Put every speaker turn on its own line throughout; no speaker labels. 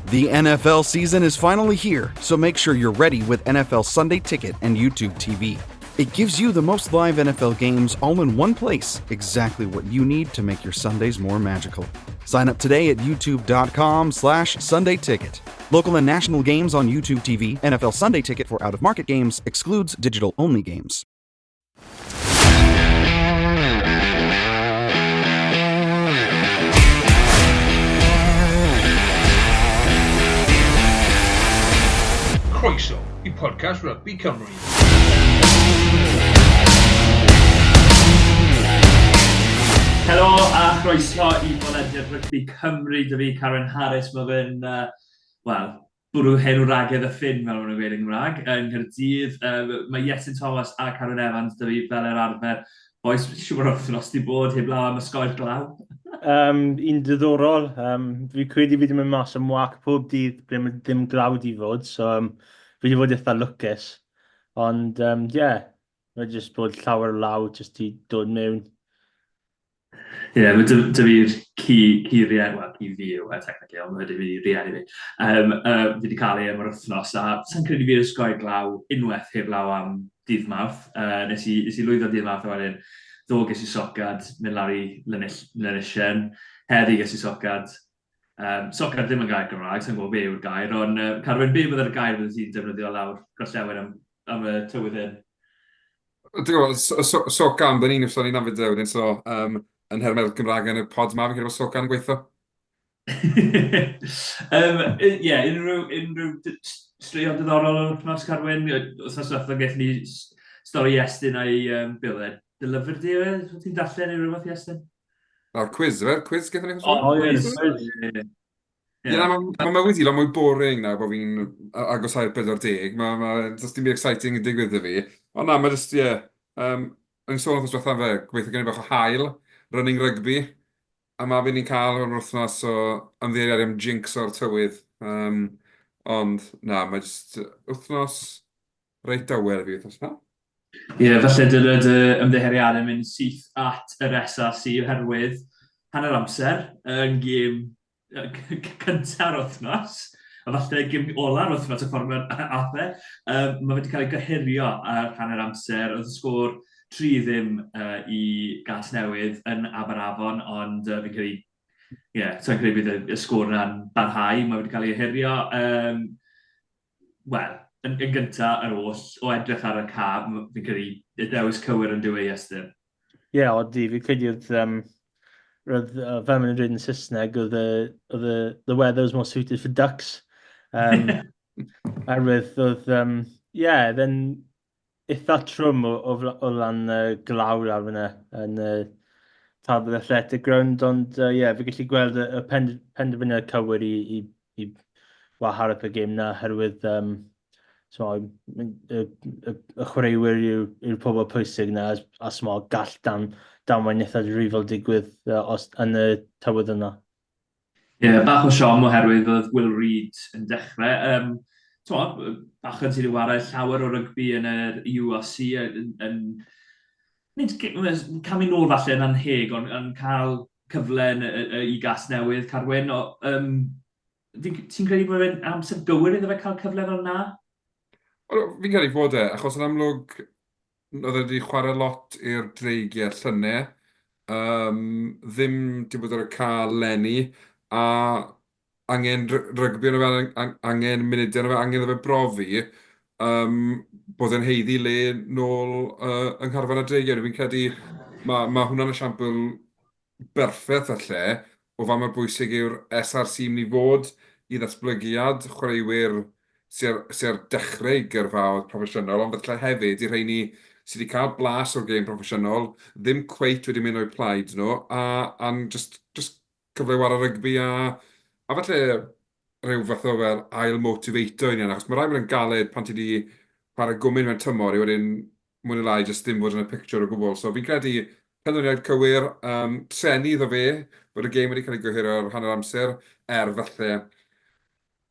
The NFL season is finally here, so make sure you're ready with NFL Sunday Ticket and YouTube TV. It gives you the most live NFL games all in one place, exactly what you need to make your Sundays more magical. Sign up today at youtube.com slash Sunday Ticket. Local and national games on YouTube TV, NFL Sunday Ticket for out-of-market games excludes digital-only games.
Croeso i podcast Rygbi Cymru.
Helo a chroeso i bolediad Rygbi Cymru. Dy fi Karen Harris, mae fe'n, uh, wel, bwrw hen wragedd y ffin, fel maen nhw'n gweud yn Gymraeg, yng Nghaerdydd. Um, mae Iestyn Thomas a Carwyn Evans 'da fi fel yr arfer. Bois, siŵr bod wythnos di bod heb law am ysgoi'r glaw.
Um, un diddorol. Um, fi credu fi wedi mynd mas am wac pob dydd ble mae ddim glaw di fod, so um, fi wedi bod eitha lwcus. Ond, um, yeah, mae jyst bod llawer o law jyst i dod mewn.
Ie, yeah, mae dy, dy fi'r ci, ci rieni, wel, ci fi yw e, technically, ond mae dy fi rieni fi. Um, uh, fi wedi cael ei am yr wythnos, a sa'n credu fi'r ysgoi glaw unwaith heb law am dydd Mawrth. Uh, nes, i, nes i lwyddo dydd Mawrth a wedyn ddo ges i socad, mynd lawr i Lynysien, heddi ges i socad. Um, socad ddim yn gair Gymraeg, sa'n gwybod be yw'r gair, ond uh, Carwyn, be byddai'r gair fydde ti'n defnyddio lawr gorllewin am, am y tywydd hyn?
Ti'n gwybod, so, so, socan, byddwn ni'n sôn i'n am fideo wedyn, so um, yn nhermau'r Gymraeg yn y pod ma, fi'n credu bod socan yn gweithio.
um, yeah, unrhyw, unrhyw straeon diddorol o'r wythnos, Carwyn? Wythnos diwethaf gaethon ni stori Iestyn a'i um, be oedd e? Dy lyfr di yw e? Ti'n darllen neu rhywbeth, Iestyn?
Na'r cwiz, efe? Cwiz gaethon ni?
O, cwiz. Ie,
Ie, na, mae mywyd i lot mwy boring nawr bod fi'n agosau'r 40. Mae, ma, does dim byd exciting yn digwydd 'da fi. Ond na, mae jyst, ie... Um, o'n i'n sôn wythnos diwethaf fe, gobeithio gen i bach o haul, running rugby, a ma' fe ni'n cael yr wythnos o ymddiheuriadau am jinx o'r tywydd. Um, ond na, mae jyst wythnos reit dawel i fi wythnos yma.
Ie, yeah, falle dyle dy ymddiheuriadau mynd syth at yr SRC oherwydd hanner amser yn gêm cynta'r wythnos, a falle gêm ola'r wythnos y ffordd mae'r ath e. Um, mae wedi cael ei gohirio ar hanner amser, oedd y sgôr 3 ddim uh, i Gasnewydd yn Aberafon, ond uh, fi'n credu, ie, yeah, sa'n credu bydd y, y sgôr yna'n barhau, mae wedi cael ei ohirio. Um, Wel, yn, yn gyntaf yr oll, o edrych ar y ca, fi'n credu y dewis cywir yn dyw e, Iestyn.
Ie, yeah, odi, fi'n credu oedd, um, roedd, uh, fel maen nhw'n dweud yn Saesneg, oedd y, oedd y, the weather was more suited for ducks. Um, oherwydd oedd, um, yeah, then eitha trwm o, o, o lan uh, glaw lawr fyna yn uh, Talbot Athletic Ground, ond ie, uh, yeah, fi gallu gweld y, y pend penderfyniad cywir i, i, i wahardd y gêm na, herwydd um, so, y, y, y, y chwaraewyr yw'r yw pobl pwysig na, a small, gall dan, damwain eitha difrifol digwydd uh, os, yn y tywydd yna.
Ie, yeah, bach o siom oherwydd oedd Will Reid yn dechrau. Um, T'mo, bachgen sydd wedi chwarae llawer o rygbi yn yr URC yn, yn, nid camu nôl falle yn anheg, ond yn cael cyfle yn, i Gasnewydd, Carwyn. O, um, ti'n credu bod fe'n amser gywir iddo fe cael cyfle fel yna?
Fi'n credu bod e, achos yn amlwg Oedd e wedi chwarae lot i'r Dreigiau llynedd, yym ddim 'di bod ar y cae 'leni, a angen rygbi arno fe, angen munudau arno fe, angen iddo fe brofi yym bod e'n haeddu le nôl yy yng ngharfan y Dreigiau. Fi'n credu ma' ma' hwnna'n esiampl berffaith falle o faint mor bwysig yw'r SRC mynd i fod i ddatblygiad chwaraewyr sy ar, sy ar dechrau eu gyrfaoedd proffesiynol, ond falle hefyd i rheini sydd wedi cael blas o'r gêm proffesiynol, ddim cweit wedi mynd o'u plaid nhw, a, a'n just, just cyfle i warae rygbi a, a falle rhyw fath o fel ail-motivato i ni, achos mae rhaid bod yn galed pan ti wedi chwarae gwmyn mewn tymor i wedyn mwy neu lai jyst ddim fod yn y picture o gwbl. So fi'n credu penderfyniad cywir, um, treni iddo fe bod y gêm wedi cael ei gohirio ar hanner amser, er falle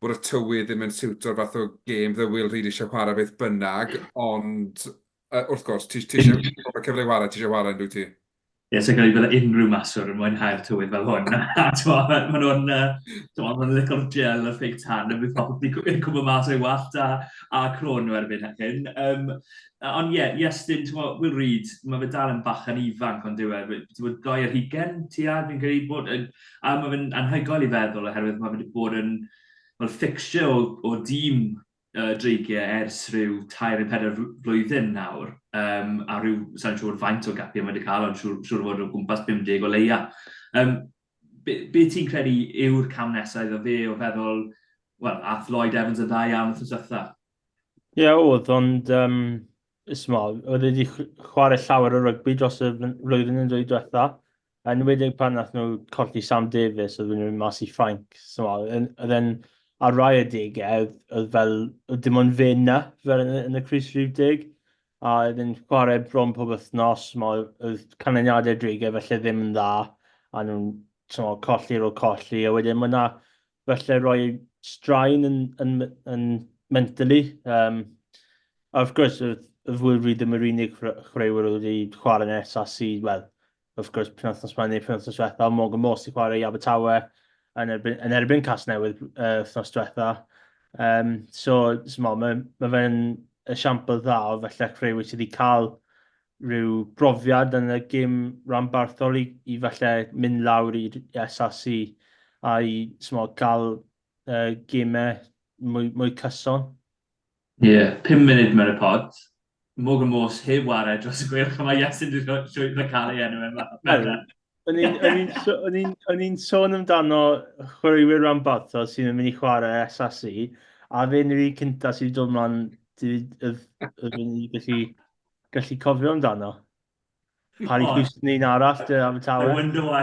bod y tywydd ddim yn siwto'r fath o gêm The Will Reid eisiau chwarae beth bynnag, ond uh, wrth gwrs, ti, ti eisiau cyfle i chwarae, ti eisiau chwarae yn dwyt ti?
Ie, Ie, yeah, so credu bydde unrhyw maswr yn mwynhau'r tywydd fel hwn. Maen nhw'n uh, ma licio'r gel a'r fake tan, a bydd pobl wedi cwmpa mas o'i wallt a, a cron nhw erbyn hyn. Um, ond ie, yeah, Iestyn, ti'n Will Reid, mae fe dal yn bach yn ifanc ond dyw e, ti'n bod doi ar hugen tua, fi'n credu bod, a mae fe'n anhygoel i feddwl oherwydd mae fe wedi bod yn well, fixture o, o dîm uh, dreigiau ers rhyw tair neu pedair flwyddyn nawr, um, a rhyw, sa'n siŵr faint o gapiau mae wedi cael, ond siŵr, siŵr fod o gwmpas 50 o leia. Um, be, be ti'n credu yw'r cam nesaf iddo fe o feddwl, wel, ath Lloyd Evans yn dda iawn wythnos diwetha?
Ie, yeah, oedd, ond um, small, oedd wedi chwarae llawer o rygbi dros y flwyddyn yn dwy diwetha. Yn enwedig pan nath nhw colli Sam Davies, oedd nhw'n mynd mas i Ffrainc. So, oedd e'n ar rai adegau, oedd fel, oedd dim ond fe na, fel yn, yn y crys rhif deg. A oedd e'n chwarae bron pob wythnos, oedd canlyniadau dreigiau felly ddim yn dda, a nhw'n so, colli ar ôl colli, a wedyn mae yna felly rhoi straen yn, yn, yn mentally. Um, a wrth gwrs, oedd, oedd Will Reid ddim yr unig chwaraewyr oedd wedi chwarae yn SRC, wel, wrth gwrs, penwythnos yma neu penwythnos diwetha, Morgan Morse i chwarae i Abertawe yn erbyn, yn erbyn Casnewydd uh, wythnos diwetha. Um, so, so mae, mae fe'n esiampl dda o felly chwaraewyr sydd wedi cael rhyw brofiad yn y gêm ranbarthol i, i falle mynd lawr i'r SRC a i smo, gael uh, gemau mwy, mwy cyson.
Ie, yeah, 5 munud mewn y pod. Morgan Morse heb ware dros y gweilch, a mae Iestyn wedi llwyddo cael ei enw yma.
O'n i'n sôn amdano chwaraewyr rhanbarthol sy'n mynd i chwarae SRC, a fe'n yr un cyntaf sydd wedi dod mlaen oedd yn gallu, gallu cofio amdano. Harry Houston un arall, dy Abertawe.
I wonder why.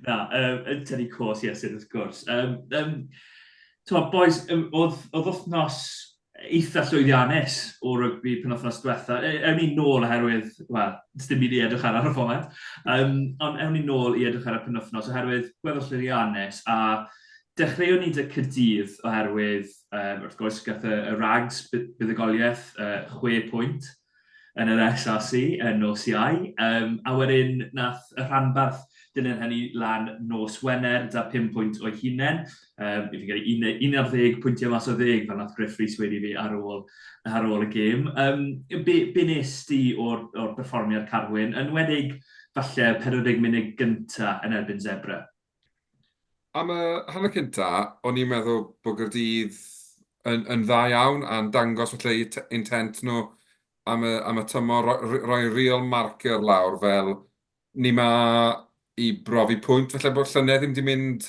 Na, um, yn tynnu cos Iestyn wrth gwrs. Um, um, Twa, boys, um, oedd, oedd wythnos eitha llwyddiannus o rygbi penwythnos diwetha. E, ewn ni nôl oherwydd, wel, dim byd i edrych ar ar y foment, um, ond ewn ni nôl i edrych ar y penwythnos oherwydd gweddol llwyddiannus a dechreuwn ni dy Caerdydd oherwydd, um, wrth gwrs, gath y, y Rags buddugoliaeth uh, 6 pwynt yn yr SRC yn nos Iau, um, a wedyn nath y rhanbarth dilyn hynny lan nos Wener da 5 pwynt o'i hunain. Um, fi'n credu 11 pwyntiau mas o ddeg fel nath Griff Rhys wedi fi ar ôl, ar ôl y gêm. Um, be, be nes di o'r, or perfformiad Carwyn, yn wedig falle 40 munud gynta yn erbyn Zebra?
Am y hanner cynta, o'n i'n meddwl bod Gaerdydd yn, yn dda iawn a'n dangos falle eu intent nhw am y, am y tymor, rhoi real marker lawr fel ni 'ma i brofi pwynt. Falle bod llynedd ddim 'di mynd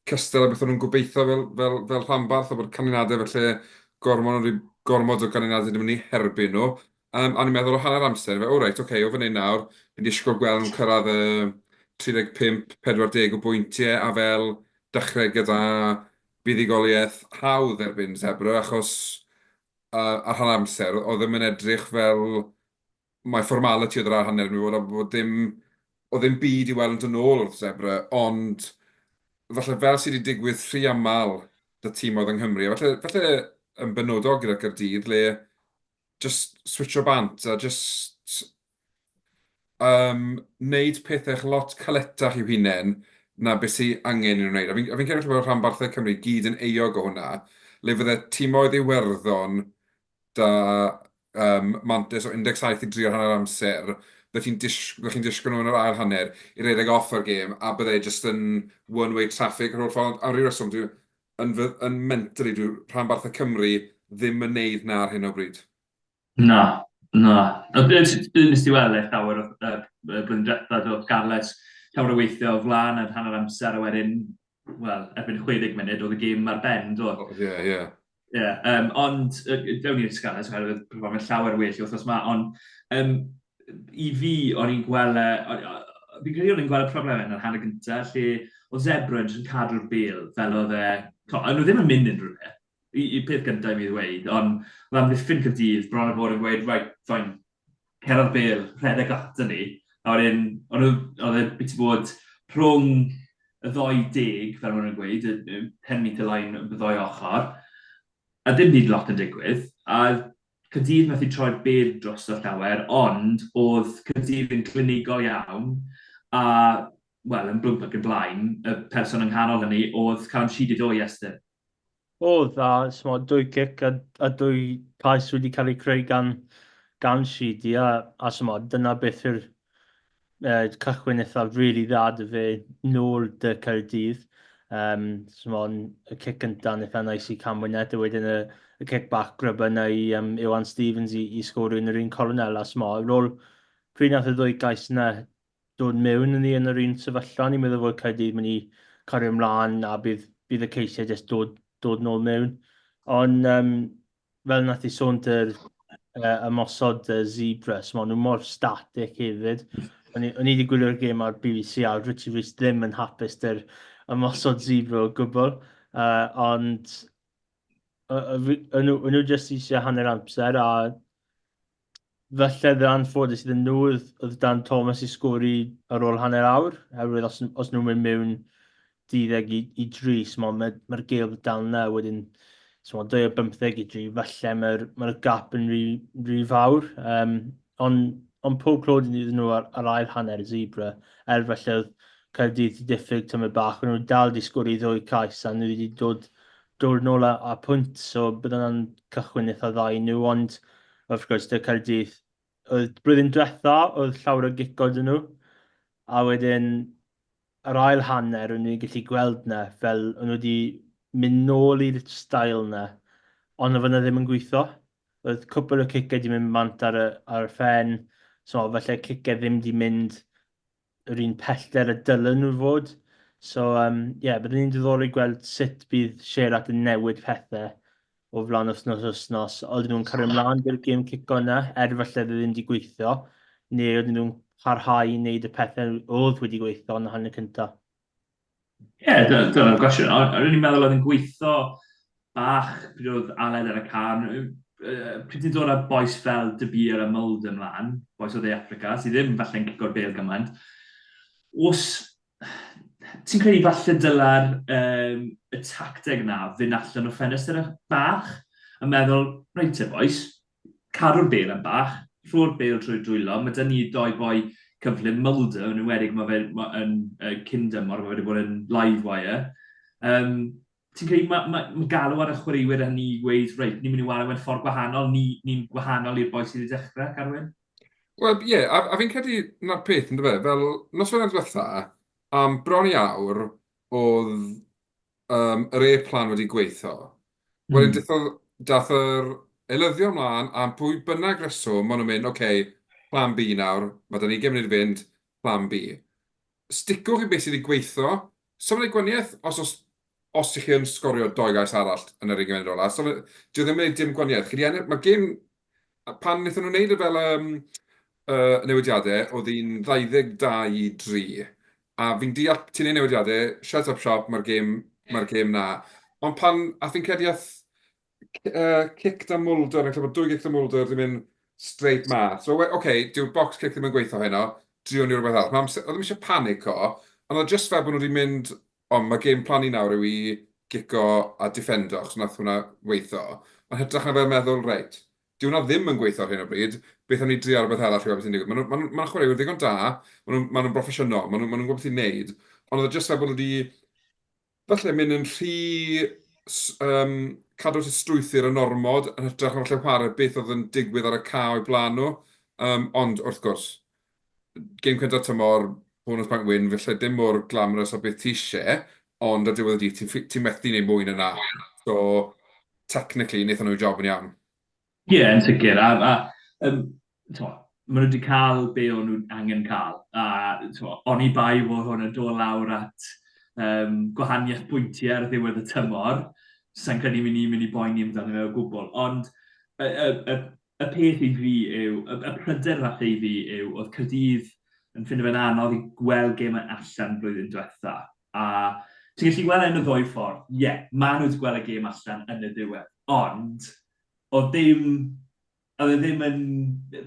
cystal â beth o'n nhw'n gobeithio fel, fel, fel rhanbarth, a bod canlyniadau falle gormod, gormod o ganlyniadau wedi mynd i herbyn nhw. Um, a o'n i'n meddwl o hanner amser, fe, o reit, oce, okay, o fan hyn nawr, fi'n disgwyl gweld nhw'n cyrraedd y 35, 40 o bwyntiau a fel dechrau gyda buddugoliaeth hawdd erbyn Zebra, achos uh, ar hanner amser, oedd ddim yn edrych fel mae formality oedd yr ail hanner yn mynd i fod, a bod ddim, oedd ddim byd i weld yn dod nôl wrth Zebra, ond falle fel sydd wedi digwydd rhy aml 'da timoedd yng Nghymru, a falle, falle yn benodol gyda Caerdydd, le just switcho bant a just um, wneud pethau lot caletach i'w hunain na beth sydd angen i nhw wneud. A fi'n fi credu bod rhanbarthau Cymru gyd yn euog o hwnna, le fydde timoedd Iwerddon da um, mantais o 17 i 3 ar hanner amser, bydde chi'n dis bydde chi'n disgwyl nhw yn yr ail hanner i redeg off o'r gêm, a bydde jyst yn one-way traffic yr holl ffordd. Am ryw reswm, dwi, yn fy, yn mentally, dwi rhanbarthau Cymru ddim yn neud na ar hyn o bryd.
Na, na. A be nes ti weld e llawer o uh, blwyddyn diwetha, do Scarlets, llawer o weithio o flaen yr hanner amser, a wedyn, wel, erbyn 60 munud, oedd y gêm ar ben, do?
Ie, ie.
Ie, um, ond dewn ni'r Scarlets, oherwydd perfformiad llawer well i wythnos yma, ond um, i fi, o'n i'n gweld, e, fi'n credu o'n i'n gweld y problemau yn yr hanner gyntaf, lle oedd Zebra yn cadw'r bel fel oedd e, o'n nhw ddim yn mynd unrhyw le, i, i peth gyntaf i mi ddweud, ond oedd amddiffyn Caerdydd bron a bod yn gweud, right, fine, cer ar bel, rhedeg ato ni, a wedyn, o'n nhw, oedd e biti bod rhwng y ddoi deg, fel maen nhw'n gweud, y 10 metre line y ddoi ochr, a dim byd lot yn digwydd, a Caerdydd methu troi'r bêl drosto llawer, ond oedd Caerdydd yn clinigol iawn, a, wel, yn blwmp ac yn blaen, y person yng nghanol hynny oedd Callum Sheedy do, Iestyn?
Oedd, a smod, dwy cic a, a dwy cais wedi cael eu creu gan, gan Sheedy, a, a smod, dyna beth yw'r uh, cychwyn eitha really dda dy fe nôl dy Caerdydd. Um, smod, y cic gyntaf yn eitha nice i Cam Winnet, a wedyn y, y cic bach grub yna i um, Iwan Stevens i, i sgorio yn yr un cornel, a smod, ar ôl pryd nath y ddwy gais yna dod mewn yn ni yn yr un sefyllfa. Ni'n meddwl fod Caerdydd mynd i cario ymlaen a bydd, bydd y ceisiau jyst dod, dod nôl mewn. Ond um, fel nath i sôn dy'r uh, ymosod y Zebras, maen nhw mor static hefyd. O'n i, o'n i wedi gwylio'r gêm ar BBC a Richie Rees ddim yn hapus dy'r ymosod Zebra o gwbl. Uh, ond o'n nhw, nhw jyst eisiau hanner amser a Falle dde anffodus iddyn nhw oedd, oedd Dan Thomas i sgori ar ôl hanner awr, oherwydd os, os nhw'n mynd mewn 12 i, i 3, mae'r ma, ma gêl dal yna, wedyn so, 2 o 15 i 3, falle mae'r ma gap yn rhy, rhy fawr. Um, ond on pob clod iddyn nhw ar, ar ail hanner Zebra, er falle oedd Caerdydd wedi diffyg tymed bach, ond nhw dal wedi sgori ddwy cais a nhw wedi dod, dod nôl â, â pwynt, so bydd hwnna'n cychwyn eitha dda i nhw, ond wrth gwrs, 'da Caerdydd, oedd blwyddyn diwetha, oedd llawer o gico 'da nhw, a wedyn yr ail hanner, o'n i'n gallu gweld 'na, fel o'n nhw wedi mynd nôl i'r stael 'na, ond oedd hwnna ddim yn gweithio. Oedd cwpl o ciciau 'di mynd bant ar y, ar y ffen, so falle ciciau ddim 'di mynd yr un pellter y dylen nhw fod. So, um, yeah, byddwn ni'n diddorol gweld sut bydd Sherratt yn newid pethau o flaen wythnos wythnos. Oedden nhw'n cario ymlaen gyda'r gêm cico yna, er falle ddim wedi gweithio, neu oedden nhw'n parhau i wneud y pethau oedd wedi gweithio yn y hanner cyntaf.
Ie, yeah, dyna'r gwestiwn. O'n i'n meddwl oedd yn gweithio bach pryd oedd Aled ar y can. Pryd ti'n dod â bois fel De Beer a Mulder ymlaen, bois o Dde Affrica, sydd ddim falle'n cico'r bêl gymaint, os ti'n credu falle dyla'r um, y tacteg na fynd allan o ffenestr bach a meddwl, reit te bois, cadw'r bêl yn bach, rho'r bêl trwy'r dwylo, mae 'da ni doi boi cyflym, Mulder yn enwedig, mae fe ma, yn uh, cyn dymor, mae fe wedi bod yn live wire. Um, ti'n credu mae ma, ma galw ar y chwaraewyr hynny i gweud, reit, ni'n mynd i wario mewn ffordd gwahanol, ni'n ni gwahanol i'r boi sydd wedi dechrau, Carwyn?
Wel, ie, yeah, a, a fi'n credu na'r peth, ynddo fe, fel nos Wener diwetha, am bron i awr, oedd um, yr e-plan wedi gweithio. Wedyn mm. dath yr eilyddio ymlaen, am pwy bynnag reswm, maen nhw'n mynd, oce, okay, plan B nawr, mae da ni 20 munud i fynd, plan B. Sticwch i beth sydd wedi gweithio. So mae'n gwaniaeth os, os, os ych chi yn sgorio doi gais arall yn yr 20 munud ola. So, dyw e ddim yn gwneud dim gwaniaeth. Chi 'di ennill, mae gêm, pan wnaethon nhw wneud y fel um, uh, newidiadau, oedd hi'n 22 i 3. A fi'n deall, ti'n neud newidiadau, shut up shop, mae'r gêm, mae'r gêm na. Ond pan, a fi'n credu ath uh, cic da Mulder, yn credu bod dwy gic da Mulder wedi mynd straight ma. So, oce, okay, dyw'r box kick ddim yn gweithio heno, driwn ni rhywbeth arall. Mae amser, oedd ddim eisiau panico, ond oedd just fel bod nhw wedi mynd, o, mae game plan ni nawr yw i gico a defendo, achos nath hwnna weithio. Ond hytrach na fel meddwl, reit, dyw hwnna ddim yn gweithio ar hyn o bryd, beth am ni drio rhywbeth arall i weld beth sy'n digwydd. Maen nhw'n ma nhw, ma nhw chwaraewyr ddigon da, maen nhw'n ma nhw broffesiynol, maen nhw'n ma nhw gwybod beth i'n neud, ond oedd e just fel bod nhw wedi falle mynd yn rhy um, cadw at y strwythur yn ormod yn hytrach na falle chwarae beth oedd yn digwydd ar y cae o'i blaen nhw. Um, ond wrth gwrs, gêm cyntaf tymor, bonus point win, felly dim mor glamorous o beth ti eisiau, ond ar diwedd y dydd ti'n ti methu wneud mwy na na. So, technically, wnaethon nhw'u job yn iawn.
Ie, yeah, yn sicr. A, a um, maen nhw wedi cael be o'n nhw'n angen cael. A tmo, oni bai fod hwn yn dod lawr at um, gwahaniaeth bwyntiau ar ddiwedd y tymor, sa'n credu mynd i'n mynd i boeni amdano fe o gwbl. Ond y, y, y, y peth i fi yw, y, y pryder falle i fi yw, oedd Caerdydd yn ffindo fe'n anodd i gweld gemau allan blwyddyn diwetha. A ti'n gallu gweld e yn y ddwy ffordd. Ie, yeah, maen nhw wedi gweld y gêm allan yn y diwedd. Ond, oedd dim oedd e ddim yn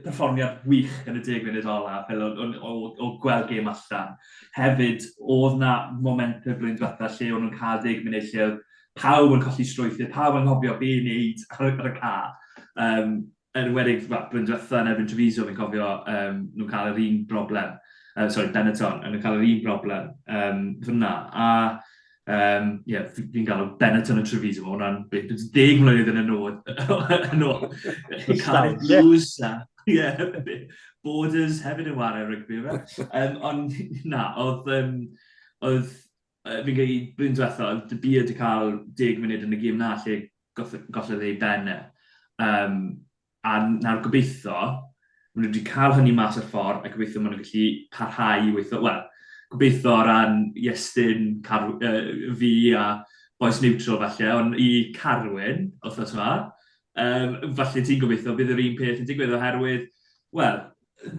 perfformiad wych yn y deg munud ola, fel o, o, o, o gweld gêm allan. Hefyd, oedd na momentau blwyddyn diwetha lle o'n nhw'n cael deg munud lle oedd pawb yn colli strwythur, pawb yn nghofio be i wneud ar, ar y ca. Um, Yn enwedig, wel, blwyddyn diwetha yn erbyn Treviso, fi'n cofio um, nhw'n cael yr un broblem. Sorry, Benetton, yn cael yr un broblem fyna. A um, yeah, fi'n gael Benetton a Treviso, mae hwnna'n 10 mlynedd yn y nôl. Yn ôl. Cael Blues a yeah, Borders hefyd yn wario rygbi. Ond na, oedd, um, oedd fi'n credu blwyddyn diwetha, oedd De Beer wedi cael 10 munud yn y gêm na lle gollodd ei ben e. Um, a nawr gobeithio, maen nhw wedi cael hynny mas o'r ffordd a gobeithio maen nhw'n gallu parhau i weithio, wel, gobeithio o ran Iestyn, Car fi a bois neutral falle, ond i Carwyn, wythnos yma, um, falle ti'n gobeithio bydd yr un peth yn digwydd oherwydd, wel,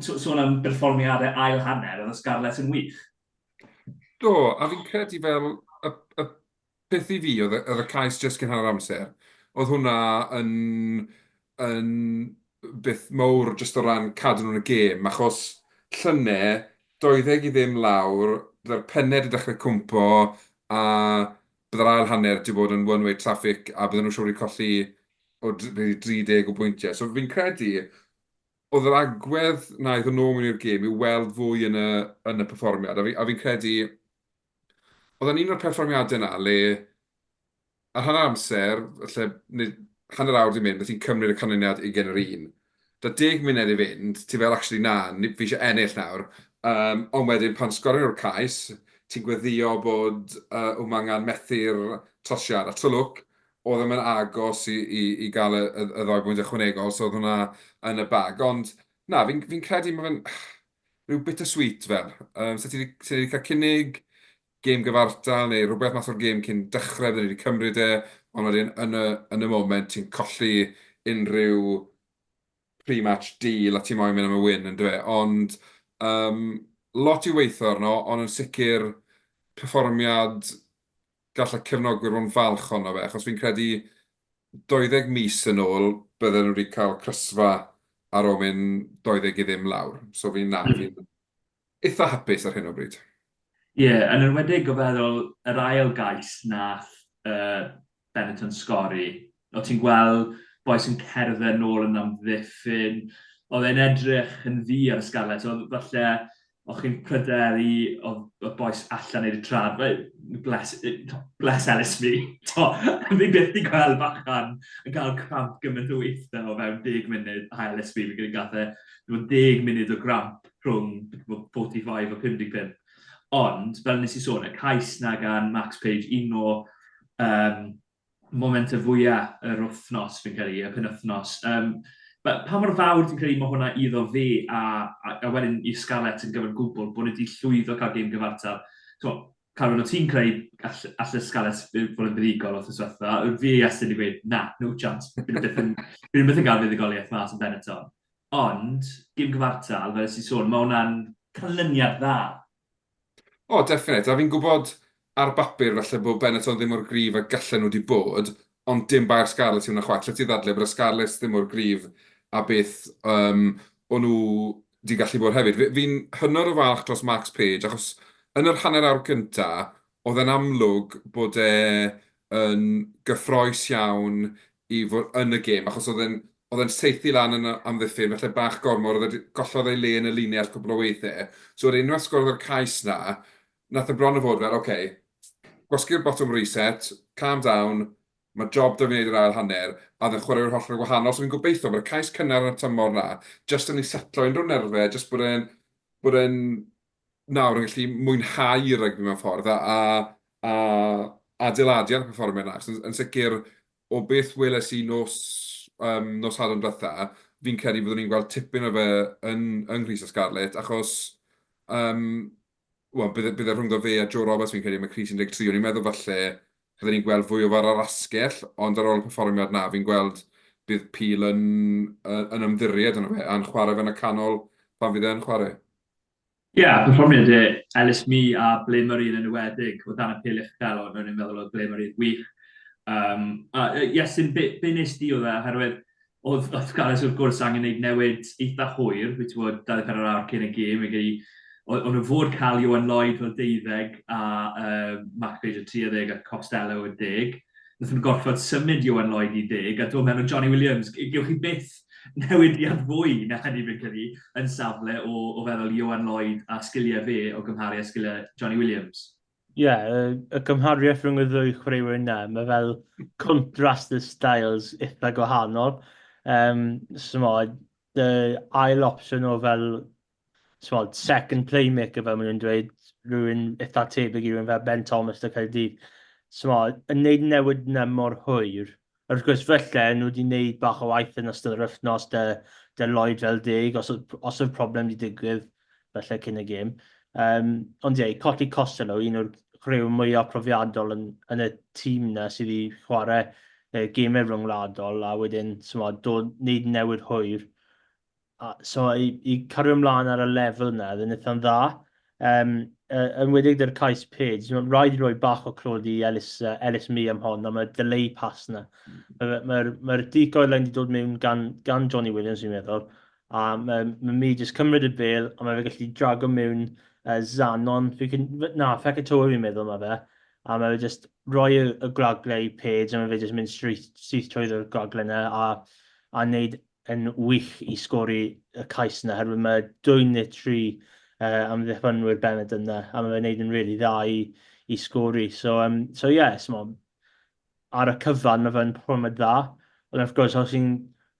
sôn am berfformiadau ail hanner, oedd y Scarlets yn wych.
Do, a fi'n credu fel y, y peth i fi oedd y, oedd y cais jyst cyn hanner amser. Oedd hwnna yn, yn beth mawr jyst o ran cadw nhw'n y gêm, achos llynedd, 20 i ddim lawr, bydde'r pennau wedi dechrau cwmpo, a bydde'r ail hanner wedi bod yn one-way traffic, a bydden nhw siŵr wedi colli o 30 o bwyntiau. So fi'n credu, oedd yr agwedd 'na i ddod nôl mewn i'r gêm i'w weld fwy yn y yn y perfformiad, a fi a fi'n credu oedd e'n un o'r perfformiadau 'na le ar hanner amser, falle neu hanner awr 'di mynd, a ti'n cymryd y canlyniad ugain yr un. 'Da deg munud i fynd, ti fel actually na, fi eisiau ennill nawr. Ond wedyn pan sgorion nhw'r cais, ti'n gweddïo bod Umaga yn methu'r trosiad, a trwy lwc, oedd e'm yn agos i i i gael y y y ddou bwynt ychwanegol, so oedd hwnna yn y bag. Ond na, fi'n fi'n credu ma' fe'n rhyw bittersweet fel. Yym, 'sa ti 'di 'sa ni 'di cael cynnig gêm gyfartal neu rhywbeth mas o'r gêm cyn dechrau, bydden ni 'di cymryd e, ond wedyn yn y yn y moment ti'n colli unrhyw pre-match deal a ti moyn mynd am y win yndyfe. Ond yym lot i weithio arno, ond yn sicr perfformiad gall y cefnogwyr fod yn falch ohono fe, achos fi'n credu 20 mis yn ôl bydden nhw wedi cael crysfa ar ôl mynd 20 i ddim lawr. So fi'n, na, fi'n eitha hapus ar hyn o bryd.
Ie, yeah, yn enwedig o feddwl yr ail gais nath Benetton sgori. O ti'n gweld bois yn cerdded nôl yn amddiffyn, oedd e'n edrych yn ddu ar y Scarlets, oedd falle o'ch chi'n pryderu oedd, oedd bois allan neud y trad, bless, bless Ellis me, to, fi byth di gweld bachan yn cael cramp gymaint o weithiau o fewn 10 munud a Ellis me, fi'n credu gath e 10 munud o gramp rhwng 45 a 55. Ond, fel nes i sôn, y cais 'na gan Max Page, un o um, momentau fwyaf yr wythnos, fi'n credu, y penwythnos. Um, pa mor fawr ti'n credu mae hwnna iddo fe a, a, a wedyn i Scarlett yn gyfan gwbl, bod nhw wedi llwyddo cael gêm gyfartal? So, Carwyn, o ti'n credu all, all y Scarlets fod yn fuddugol wrth diwetha? Fi a Estyn wedi gweud, na, no chance. Bydd nhw byth yn, bydd nhw byth yn gael fuddugoliaeth mas yn Benetton. Ond, gêm gyfartal, fel nes i sôn, mae hwnna'n canlyniad dda.
O, definite. A fi'n gwybod ar bapur falle bod Benetton ddim mor gryf a gallen nhw wedi bod, ond dim bai'r Scarlets yw hwnna chwaith. Lle ti ddadle bod y Scarlets ddim mor gryf a beth um, o'n nhw wedi gallu bod hefyd. Fi'n hynod o falch dros Max Page, achos yn yr hanner awr gynta, oedd e'n amlwg bod e yn gyffroes iawn i fod yn y gêm, achos oedd e'n oedd e'n saethu lan yn y amddiffyn, falle bach gormod, oedd e 'di gollodd ei le yn y linell cwpl o weithiau. So wedyn unwaith sgorodd e'r cais 'na, nath e bron o fod fel, ok, gwasgu'r botwm reset, calm down, mae job 'da fi wneud yr ail hanner, a oedd e'n chwaraewyr hollol gwahanol, so fi'n gobeithio bod y cais cynnar yn y tymor 'na jyst yn ei setlo unrhyw nerfau, jyst bod e'n bod e'n nawr yn gallu mwynhau rygbi mewn ffordd a a a adeiladu ar y perfformiad 'na, achos yn yn sicr o beth weles i nos yym nos Sadwrn diwetha, fi'n credu byddwn ni'n gweld tipyn o fe yn yng nghrys y Scarlets, achos yym wel bydd e bydd e rhyngddo fe a Joe Roberts fi'n credu am y crys 13, o'n i'n meddwl falle bydden ni'n gweld fwy o fe ar yr asgell, ond ar ôl y perfformiad 'na fi'n gweld bydd Peel yn yn ymddiried yno fe a'n chwarae fe yn y canol pan fydd e'n chwarae.
Ie, yeah, perfformiad e, Ellis Mee a Blair Murray yn enwedig, o dan y pêl uchel, o'n i'n meddwl oedd Blair Murray wych. A Iestyn, be, be nes di oedd e, oherwydd oedd, oedd Scarlets wrth gwrs angen gwneud newid eitha hwyr, wyt ti bod 24 awr cyn y gêm, i gei, o'n nhw fod cael Ioan Lloyd fel deuddeg a Mark Page o 30 a Costello o 10. Nath nhw gorfod symud Ioan Lloyd i 10 a dod mewn o Johnny Williams. Gewch chi byth. newidiad fwy na hynny fi'n credu yn safle o, o feddwl Ioan Lloyd a sgiliau fe o gymharu â sgiliau Johnny Williams.
Ie, yeah, y, y gymhariaeth rhwng y ddwy chwaraewyr yna, mae fel contrast y styles eitha gwahanol. Um, so, y ail opsiwn o fel t'mod, second playmaker fel maen nhw'n dweud, rhywun eitha tebyg i rhywun fel Ben Thomas 'da Caerdydd. T'mod, yn neud newid 'na mor hwyr, a wrth gwrs falle nhw wedi neud bach o waith yn ystod yr wythnos 'da 'da Lloyd fel deg, os oedd os oedd problem 'di digwydd falle cyn y gêm. Um, ond ie, colli Costelow, un o'r chwaraewyr mwyaf profiadol yn, yn y tîm 'na sydd wedi chwarae gemau rhyngwladol a wedyn, t'mod, dod, neud newid hwyr. A, so i, i cario ymlaen ar y lefel yna, oedd yn eitha'n dda. Um, yn wedig dy'r cais Page, mae'n rhaid i roi bach o clod i Ellis, Ellis Mi am hon, am y delay pass yna. Mae'r ma, ma, ma decoy line wedi dod mewn gan, gan Johnny Williams, fi'n meddwl, a mae ma Mi jyst cymryd y bel, a mae fe gallu drago mewn Zanon, fi cyn, na, Fekitoa fi'n meddwl mae fe, a mae fe jyst rhoi y, y gragle i Page, a mae fe jyst mynd syth, syth trwy'r gragle yna, a, a wneud yn wych i sgori y cais yna, herwydd mae dwy neu tri amddiffynwyr Benetton yna, a mae fe'n neud yn really dda i, i sgori. So, um, so yeah, so, ar y cyfan mae fe'n perfformiad dda, ond wrth gwrs os ti'n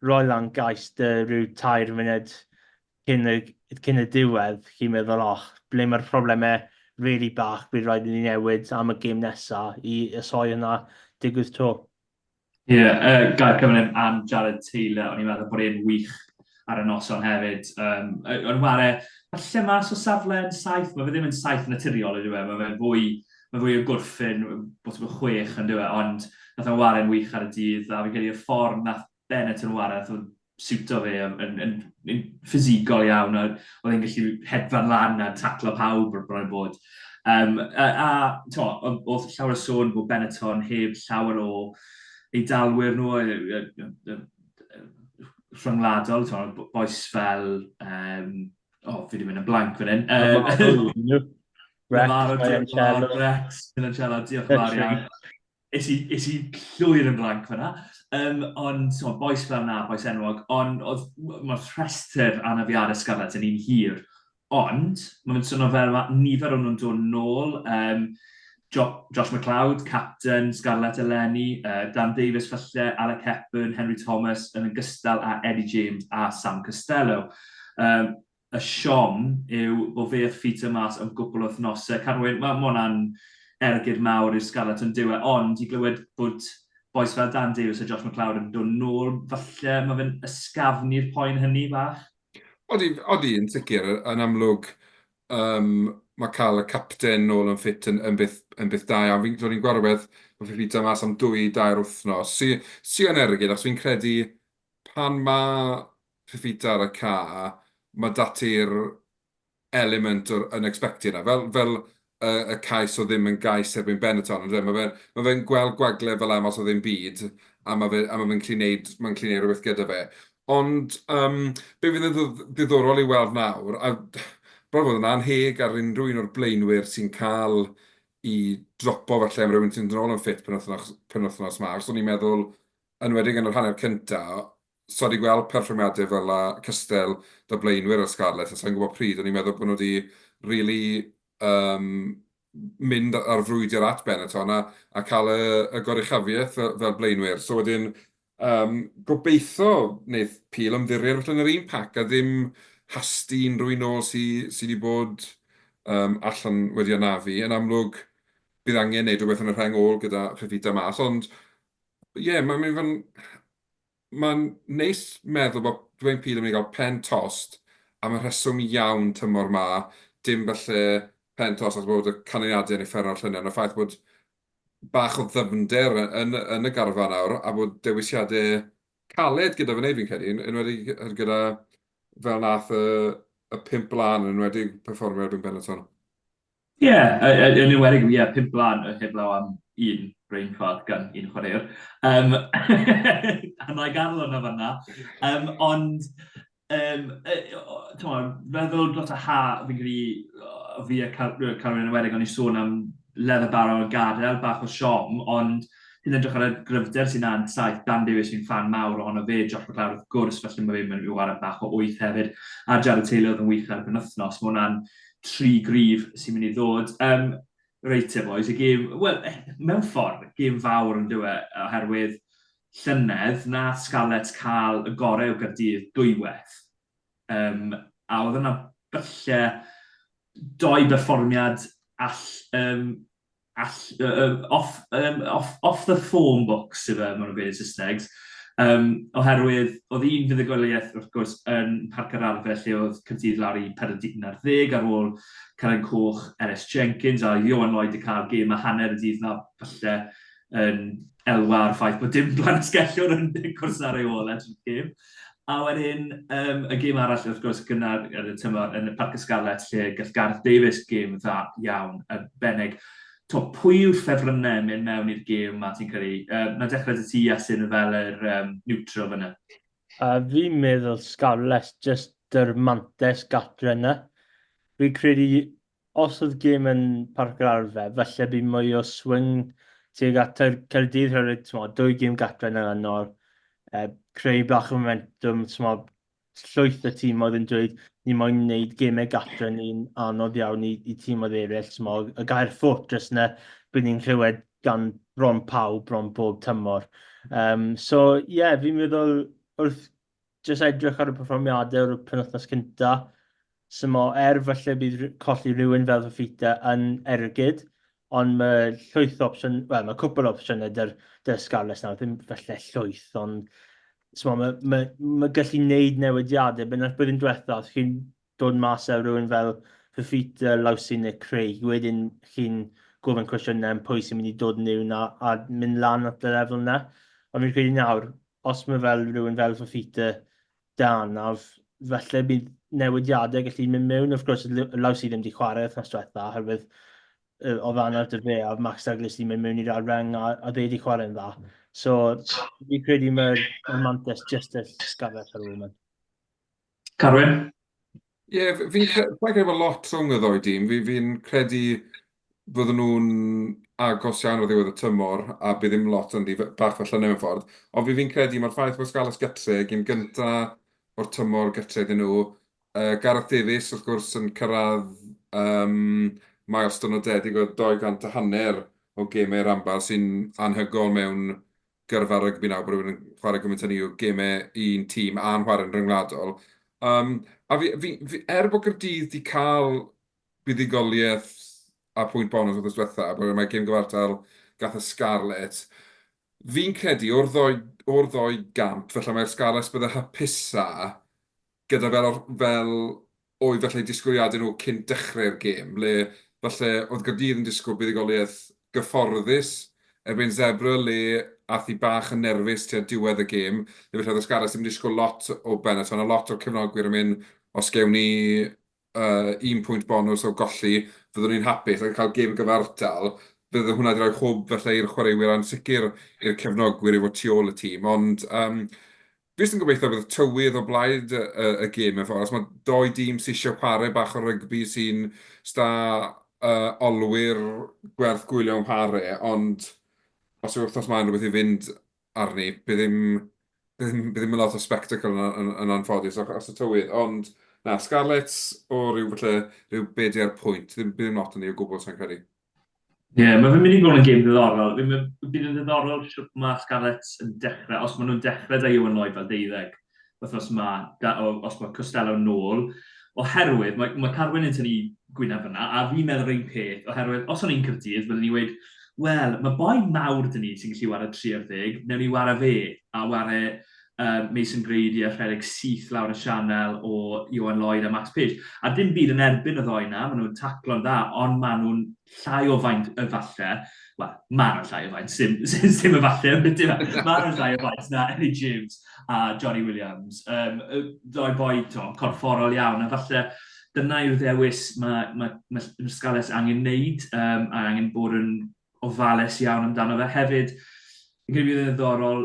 rhoi lan gais dy rhyw tair munud cyn y, cyn y diwedd, chi'n meddwl, och, ble mae'r problemau really bach bydd rhaid i ni newid am y gêm nesaf i osgoi hynna digwydd 'to.
Ie, yeah, gair cyflym am Jared Taylor, o'n i'n meddwl bod e'n wych ar y noson hefyd. Um, o'n ware, falle mas o safle yn saith, mae fe ddim yn saith naturiol ydyw e, mae fe'n fwy, mae fwy o gwrffyn, bosib o chwech yn dyw e, ond nath o'n ware'n wych ar y dydd, a fi'n credu y ffordd nath Bennett yn ware, nath o'n siwto fe yn, yn, yn, yn ffisigol iawn, a oedd e'n gallu hedfan lan a taclo pawb bron i bod. Um, a, a to, oedd llawer o sôn bod Benetton heb llawer o Eidalwyr nhw rhyngwladol, to, bois fel, um, oh, fi wedi mynd yn blank fan hyn.
Um,
Rex, Rex, Menoncello, diolch yn fawr iawn. Es i, es i llwyr yn blank fan'na. Um, ond, so, bois fel na, bois enwog, ond oedd, mae'r rhestr anafiadau Scarlets yn un hir. Ond, mae'n swnio fel mae nifer o'n nhw'n dod nôl. Um, jo, Josh McLeod, captain Scarlett eleni, Dan Davies falle, Alec Hepburn, Henry Thomas, yn ogystal â Eddie James a Sam Costello. Um, y siom yw bod fe a Peter mas am gwpl o wythnosau. Carwyn, mae ma hwnna'n ergyd mawr i'r Scarlets yn dyw e, ond i glywed bod bois fel Dan Davies a Josh McLeod yn dod nôl, falle mae fe'n ysgafnu'r poen hynny bach.
Odi, odi, yn sicr. Yn amlwg, um, mae cael y capten nôl yn ffit yn, yn, beth, yn beth da iawn. Fi'n, o'n i'n gweld rhywbeth, mae Fifita mas am dwy, dair wythnos. Sy, sy yn ergyd, achos fi'n credu pan mae Fifita ar y ca, mae 'da ti'r element o'r unexpected 'na. Fel, fel y, y cais o ddim yn gais erbyn Benetton, on'd yw e? Mae fe'n ma fe gweld gwagle fel 'na mas o ddim byd, a mae fe, a ma fe'n gallu neud, mae'n gallu neud rhywbeth gyda fe. Ond um, be fydd yn ddiddorol i weld nawr, a bron fod yn anheg ar unrhyw un o'r blaenwyr sy'n cael i dropo falle am rywun sy'n dod nôl yn ffit penwythnos, penwythnos 'ma, achos o'n i'n meddwl, yn enwedig yn yr hanner cynta, sa i 'di gweld perfformiadau fel 'na cystal 'da blaenwyr y Scarlets, a sa i'n gwybod pryd, o'n i'n meddwl bod nhw wedi rili yym mynd ar frwydr at Benetton a a cael y y goruchafiaeth fel fel blaenwyr. So wedyn yym gobeithio wneith Peel ymddiried falle yn yr un pac a ddim hastu unrhyw un nôl sy sy 'di bod yym allan wedi anafu. Yn amlwg bydd angen wneud rhywbeth yn y rheng ôl gyda Fifita mas, ond ie, mae'n mynd fan... Mae'n neis meddwl bod Dwayne Peel yn mynd i gael pen tost am y rheswm iawn tymor 'ma, dim falle pen tost achos bod y canlyniadau yn uffernol llynedd, ond y ffaith bod bach o ddyfnder yn yn y garfan nawr a bod dewisiadau caled gyda fe wneud fi'n credu, yn enwedig gyda fel nath y y pump lan, yn enwedig perfformio erbyn Benetton.
Ie, yn enwedig, ie, pump lan, heblaw am un brain fart gan un chwaraewr. Um, a na i gadael hwnna fan'na. Um, ond, um, t'mod, feddwl dros y ha, fi'n credu, fi a Car Carwyn yn enwedig, o'n i sôn am Leather Barrel gadael, bach o siom, ond Ti'n edrych ar y gryfder sy'n na'n saith, Dan Davies fi'n ffan mawr ohono fe, Josh McLeod wrth gwrs, felly mae fe'n mynd i wara bach o wyth hefyd, a Jared Taylor oedd yn wych ar y penwythnos, mae hwnna'n tri gryf sy'n mynd i ddod. Um, reit te boys, y gêm, wel, mewn ffordd, gêm fawr yn dywe, oherwydd llynedd nath Scarlets cael y gorau o Gaerdydd dwywaith. Um, a oedd yna falle doi berfformiad all, um, all, uh, off, um, off, off the form box, sef e, maen nhw'n gweud yn Saesneg. Um, oherwydd oedd un fuddugoliaeth wrth gwrs yn Parc yr Arfer lle oedd Caerdydd lawr i 41 ar ôl Caren Coch, Ellis Jenkins a Ioan Lloyd yn cael gêm a hanner y dydd na falle yn elwa ar ffaith bod dim Glan Sgellwr yn cwrs ar ei ôl e trwy'r gêm. A wedyn um, y gêm arall wrth gwrs gynnar yn y tymor yn y Parc y Scarlets lle gall Gareth Davies gêm dda iawn arbennig. To, pwy yw'r ffefrynnau yn mynd mewn i'r gêm yma ti'n credu? Um, na dechrau dy ti Iestyn fel yr um, neutral fyna.
A fi'n meddwl Scarlets just yr mantes gatre yna. Fi'n credu os oedd gêm yn Parc yr Arfe, falle bydd mwy o swing tuag at Caerdydd oherwydd t'mod, dwy gêm gatre yn olynol, uh, creu bach o momentum, t'mod, llwyth y tîmoedd yn dweud ni moyn wneud gemau gatre ni'n anodd iawn i, i tîmoedd eraill, t'mod, y gair fortress yna, bydd ni'n clywed gan bron pawb, bron bob tymor. Um, so, ie, yeah, fi'n meddwl wrth jyst edrych ar y perfformiadau o'r penwythnos cynta, so mo, er falle bydd colli rhywun fel Fafita yn ergyd, ond mae llwyth o opsiwn, wel, mae cwpl o opsiynau dy'r dy Scarlets nawr, ddim falle llwyth, ond so mae, mae, mae gallu neud newidiadau. Bydd blwyddyn diwetha, os chi'n dod mas â rhywun fel Fafita, Lawsi neu Craig, wedyn chi'n gofyn cwestiynau am pwy sy'n mynd i dod mewn a, a mynd lan at y lefel yna. Ond fi'n credu nawr, os mae fel rhywun fel Fafita 'da anaf, falle bydd newidiadau gallu mynd mewn. Wrth gwrs, Lawsi ddim wedi chwarae wythnos diwetha, oherwydd oedd anaf 'da fe a Max Douglas wedi mynd mewn i'r ail reng a, a dde wedi chwarae'n dda. So, fi'n credu mae'r ma mantes just y Scarlets ar y moment.
Carwyn?
Ie, yeah, fi'n credu bod lot rhwng y ddoi dîm. Fi'n fi credu fydden nhw'n agos iawn o ddiwedd y tymor, a bydd ddim lot ynddi, bach fel llynedd mewn ffordd. Ond fi fi'n credu mae'r ffaith bod Scarlets gytre, gêm gynta o'r tymor gytre iddyn nhw. Gareth Davies, wrth gwrs, yn cyrraedd um, milestone nodedig o 200 a hanner o gemau rhanbarth sy'n anhygoel mewn gyrfa rygbi nawr, bod rhywun yn chwarae gymaint â ni o gemau un tîm a'n chwarae'n rhyngwladol. Um, a fi, fi, fi, er bod Gaerdydd wedi cael buddugoliaeth a pwynt bonus wythnos diwetha, bod mae gêm gyfartal gath y Scarlets, fi'n credu o'r ddoi, o'r ddoi gamp, felly mae'r Scarlets bydde hapusa gyda fel, fel oedd falle eu disgwyliadau nhw cyn dechrau'r gêm, le falle oedd Gaerdydd yn disgwyl buddugoliaeth gyfforddus erbyn Zebre, le aeth hi bach yn nerfus tua diwedd y gêm, le falle oedd y Scarlets ddim yn disgwyl lot o Benetton, a lot o'r cefnogwyr yn mynd, os gewn ni uh, un pwynt bonws o golli, fyddwn ni'n hapus, ac cael gêm gyfartal, bydde hwnna wedi rhoi hwb falle i'r chwaraewyr a'n sicr i'r cefnogwyr i fod tu ôl y tîm, ond um, Fi jyst yn gobeithio bydd y tywydd o blaid y y y gêm mewn ffordd, achos ma' dou dîm sy isie chwarae bach o rygbi sy'n s'da yy olwyr gwerth gwylio yn chwarae, ond os yw'r wythnos 'ma yn rhywbeth i fynd arni, bydd ddim bydd ddim bydd ddim yn lot o spectacle yn yn yn anffodus achos y tywydd, ond na, Scarlets o ryw falle ryw bedair pwynt, ddim bydd ddim lot yn ni o gwbl sa i'n credu.
Ie, yeah, mae fe'n mynd i fod yn gêm ddiddorol. Fi'n bydd yn ddiddorol sut mae Scarlets yn dechrau, os maen nhw'n dechrau da Iwan Lloyd fel deuddeg wythnos yma, da, o, os mae Costello nôl, oherwydd mae, mae Carwyn yn tynnu gwyneb yna, a fi'n meddwl yr un peth, oherwydd os o'n i'n Caerdydd, byddwn i'n gweud, wel, mae boi mawr dyn ni sy'n gallu wario 3 ar 10, newn ni wario fe, a wario um, Mason Grady a rhedeg syth lawr y sianel o Ioan Lloyd a Max Page. A dim byd yn erbyn y ddoi na, maen nhw'n taclo'n dda, ond maen nhw'n llai o faint efallai. Wel, maen nhw'n llai o faint, sim, sim, sim efallai, beth yw e? Maen nhw'n llai o faint na Ellie James a Johnny Williams. Um, ddoi boi to, corfforol iawn, a falle dyna yw'r ddewis mae, mae, mae, mae Scarlets angen wneud, um, a angen bod yn ofalus iawn amdano fe. Hefyd, fi'n credu bydd yn ddiddorol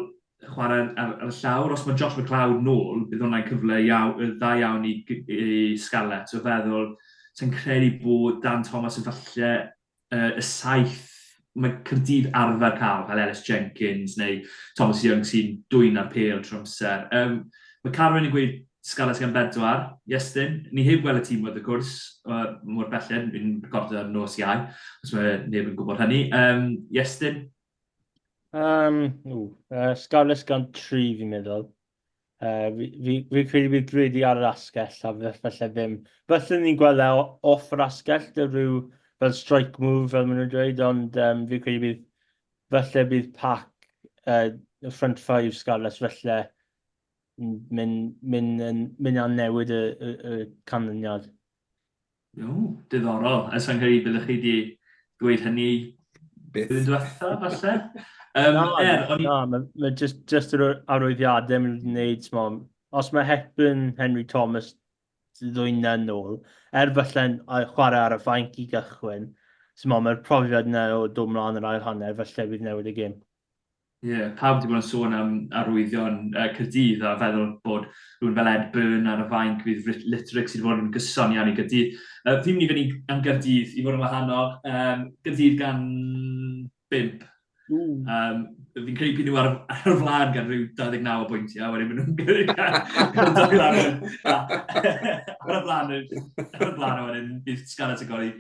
chwarae ar, ar y llawr. Os mae Josh McLeod nôl, bydd hwnna'n cyfle iawn, dda iawn i, i Scarlets o feddwl, sy'n credu bod Dan Thomas yn falle uh, y saith mae Caerdydd arfer cael, fel Ellis Jenkins neu Thomas Young sy'n dwyn ar pêl trwy amser. Mae Carwyn yn gweud Scarlets gan bedwar, Iestyn, ni heb gweld y tîm wrth y cwrs, mor belled, fi'n recordio ar nos Iau, os mae neb yn gwybod hynny. Iestyn?
Scarlets gan 3 fi'n meddwl. Fi, fi, fi credu bydd Grady ar yr asgell a falle ddim. Falle ni'n gweld e off yr asgell, dy rhyw fel strike move fel maen nhw'n dweud, ond fi credu bydd, falle bydd pack y front five Scarlets falle mynd, mynd, mynd a newid y, y, y canlyniad.
O, diddorol. A sa'n credu byddwch chi wedi dweud hynny blwyddyn diwetha, falle?
Na, na, mae ma just, just yr arwyddiadau maen nhw wedi gwneud, t'mo, os mae Hepburn, Henry Thomas ddwy na nôl, er falle'n chwarae ar y fainc i gychwyn, t'mo, mae'r profiad yna o dod mlaen yr ail hanner, falle bydd newid y gêm.
Ie, yeah, pawb wedi bod yn sôn am arwyddion Caerdydd a feddwl bod rhywun fel Ed Byrne ar y fainc, fydd Litterick sydd wedi bod yn gyson iawn i Gaerdydd. Fi'n mynd i fynd am Gaerdydd i fod yn wahanol. Gaerdydd gan 5. Fi'n credu bydd nhw ar, ar y flaen gan rhyw 29 o bwyntiau, wedyn maen nhw'n gyrru gan ar y flaen, ar y flaen, a wedyn bydd Scarlets yn gorau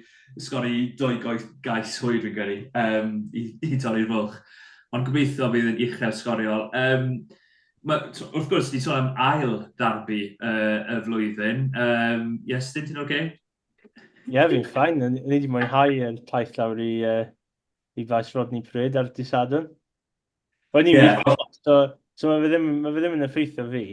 sgori dwy gais hwyr fi'n credu, um, i, i torri'r fwlch. Ond gobeithio bydd yn uchel sgoriol. Um, ma, wrth gwrs, ni sôn am ail darbi y flwyddyn. Um, yes, ti'n oce? Okay?
Ie, yeah, fi'n ffain. Ni wedi mwynhau yr taith lawr i, i Faes Rodney Parade ar dydd Sadwrn. O'n i'n yeah. So, so mae fe ddim, mae fe ddim yn effeithio fi.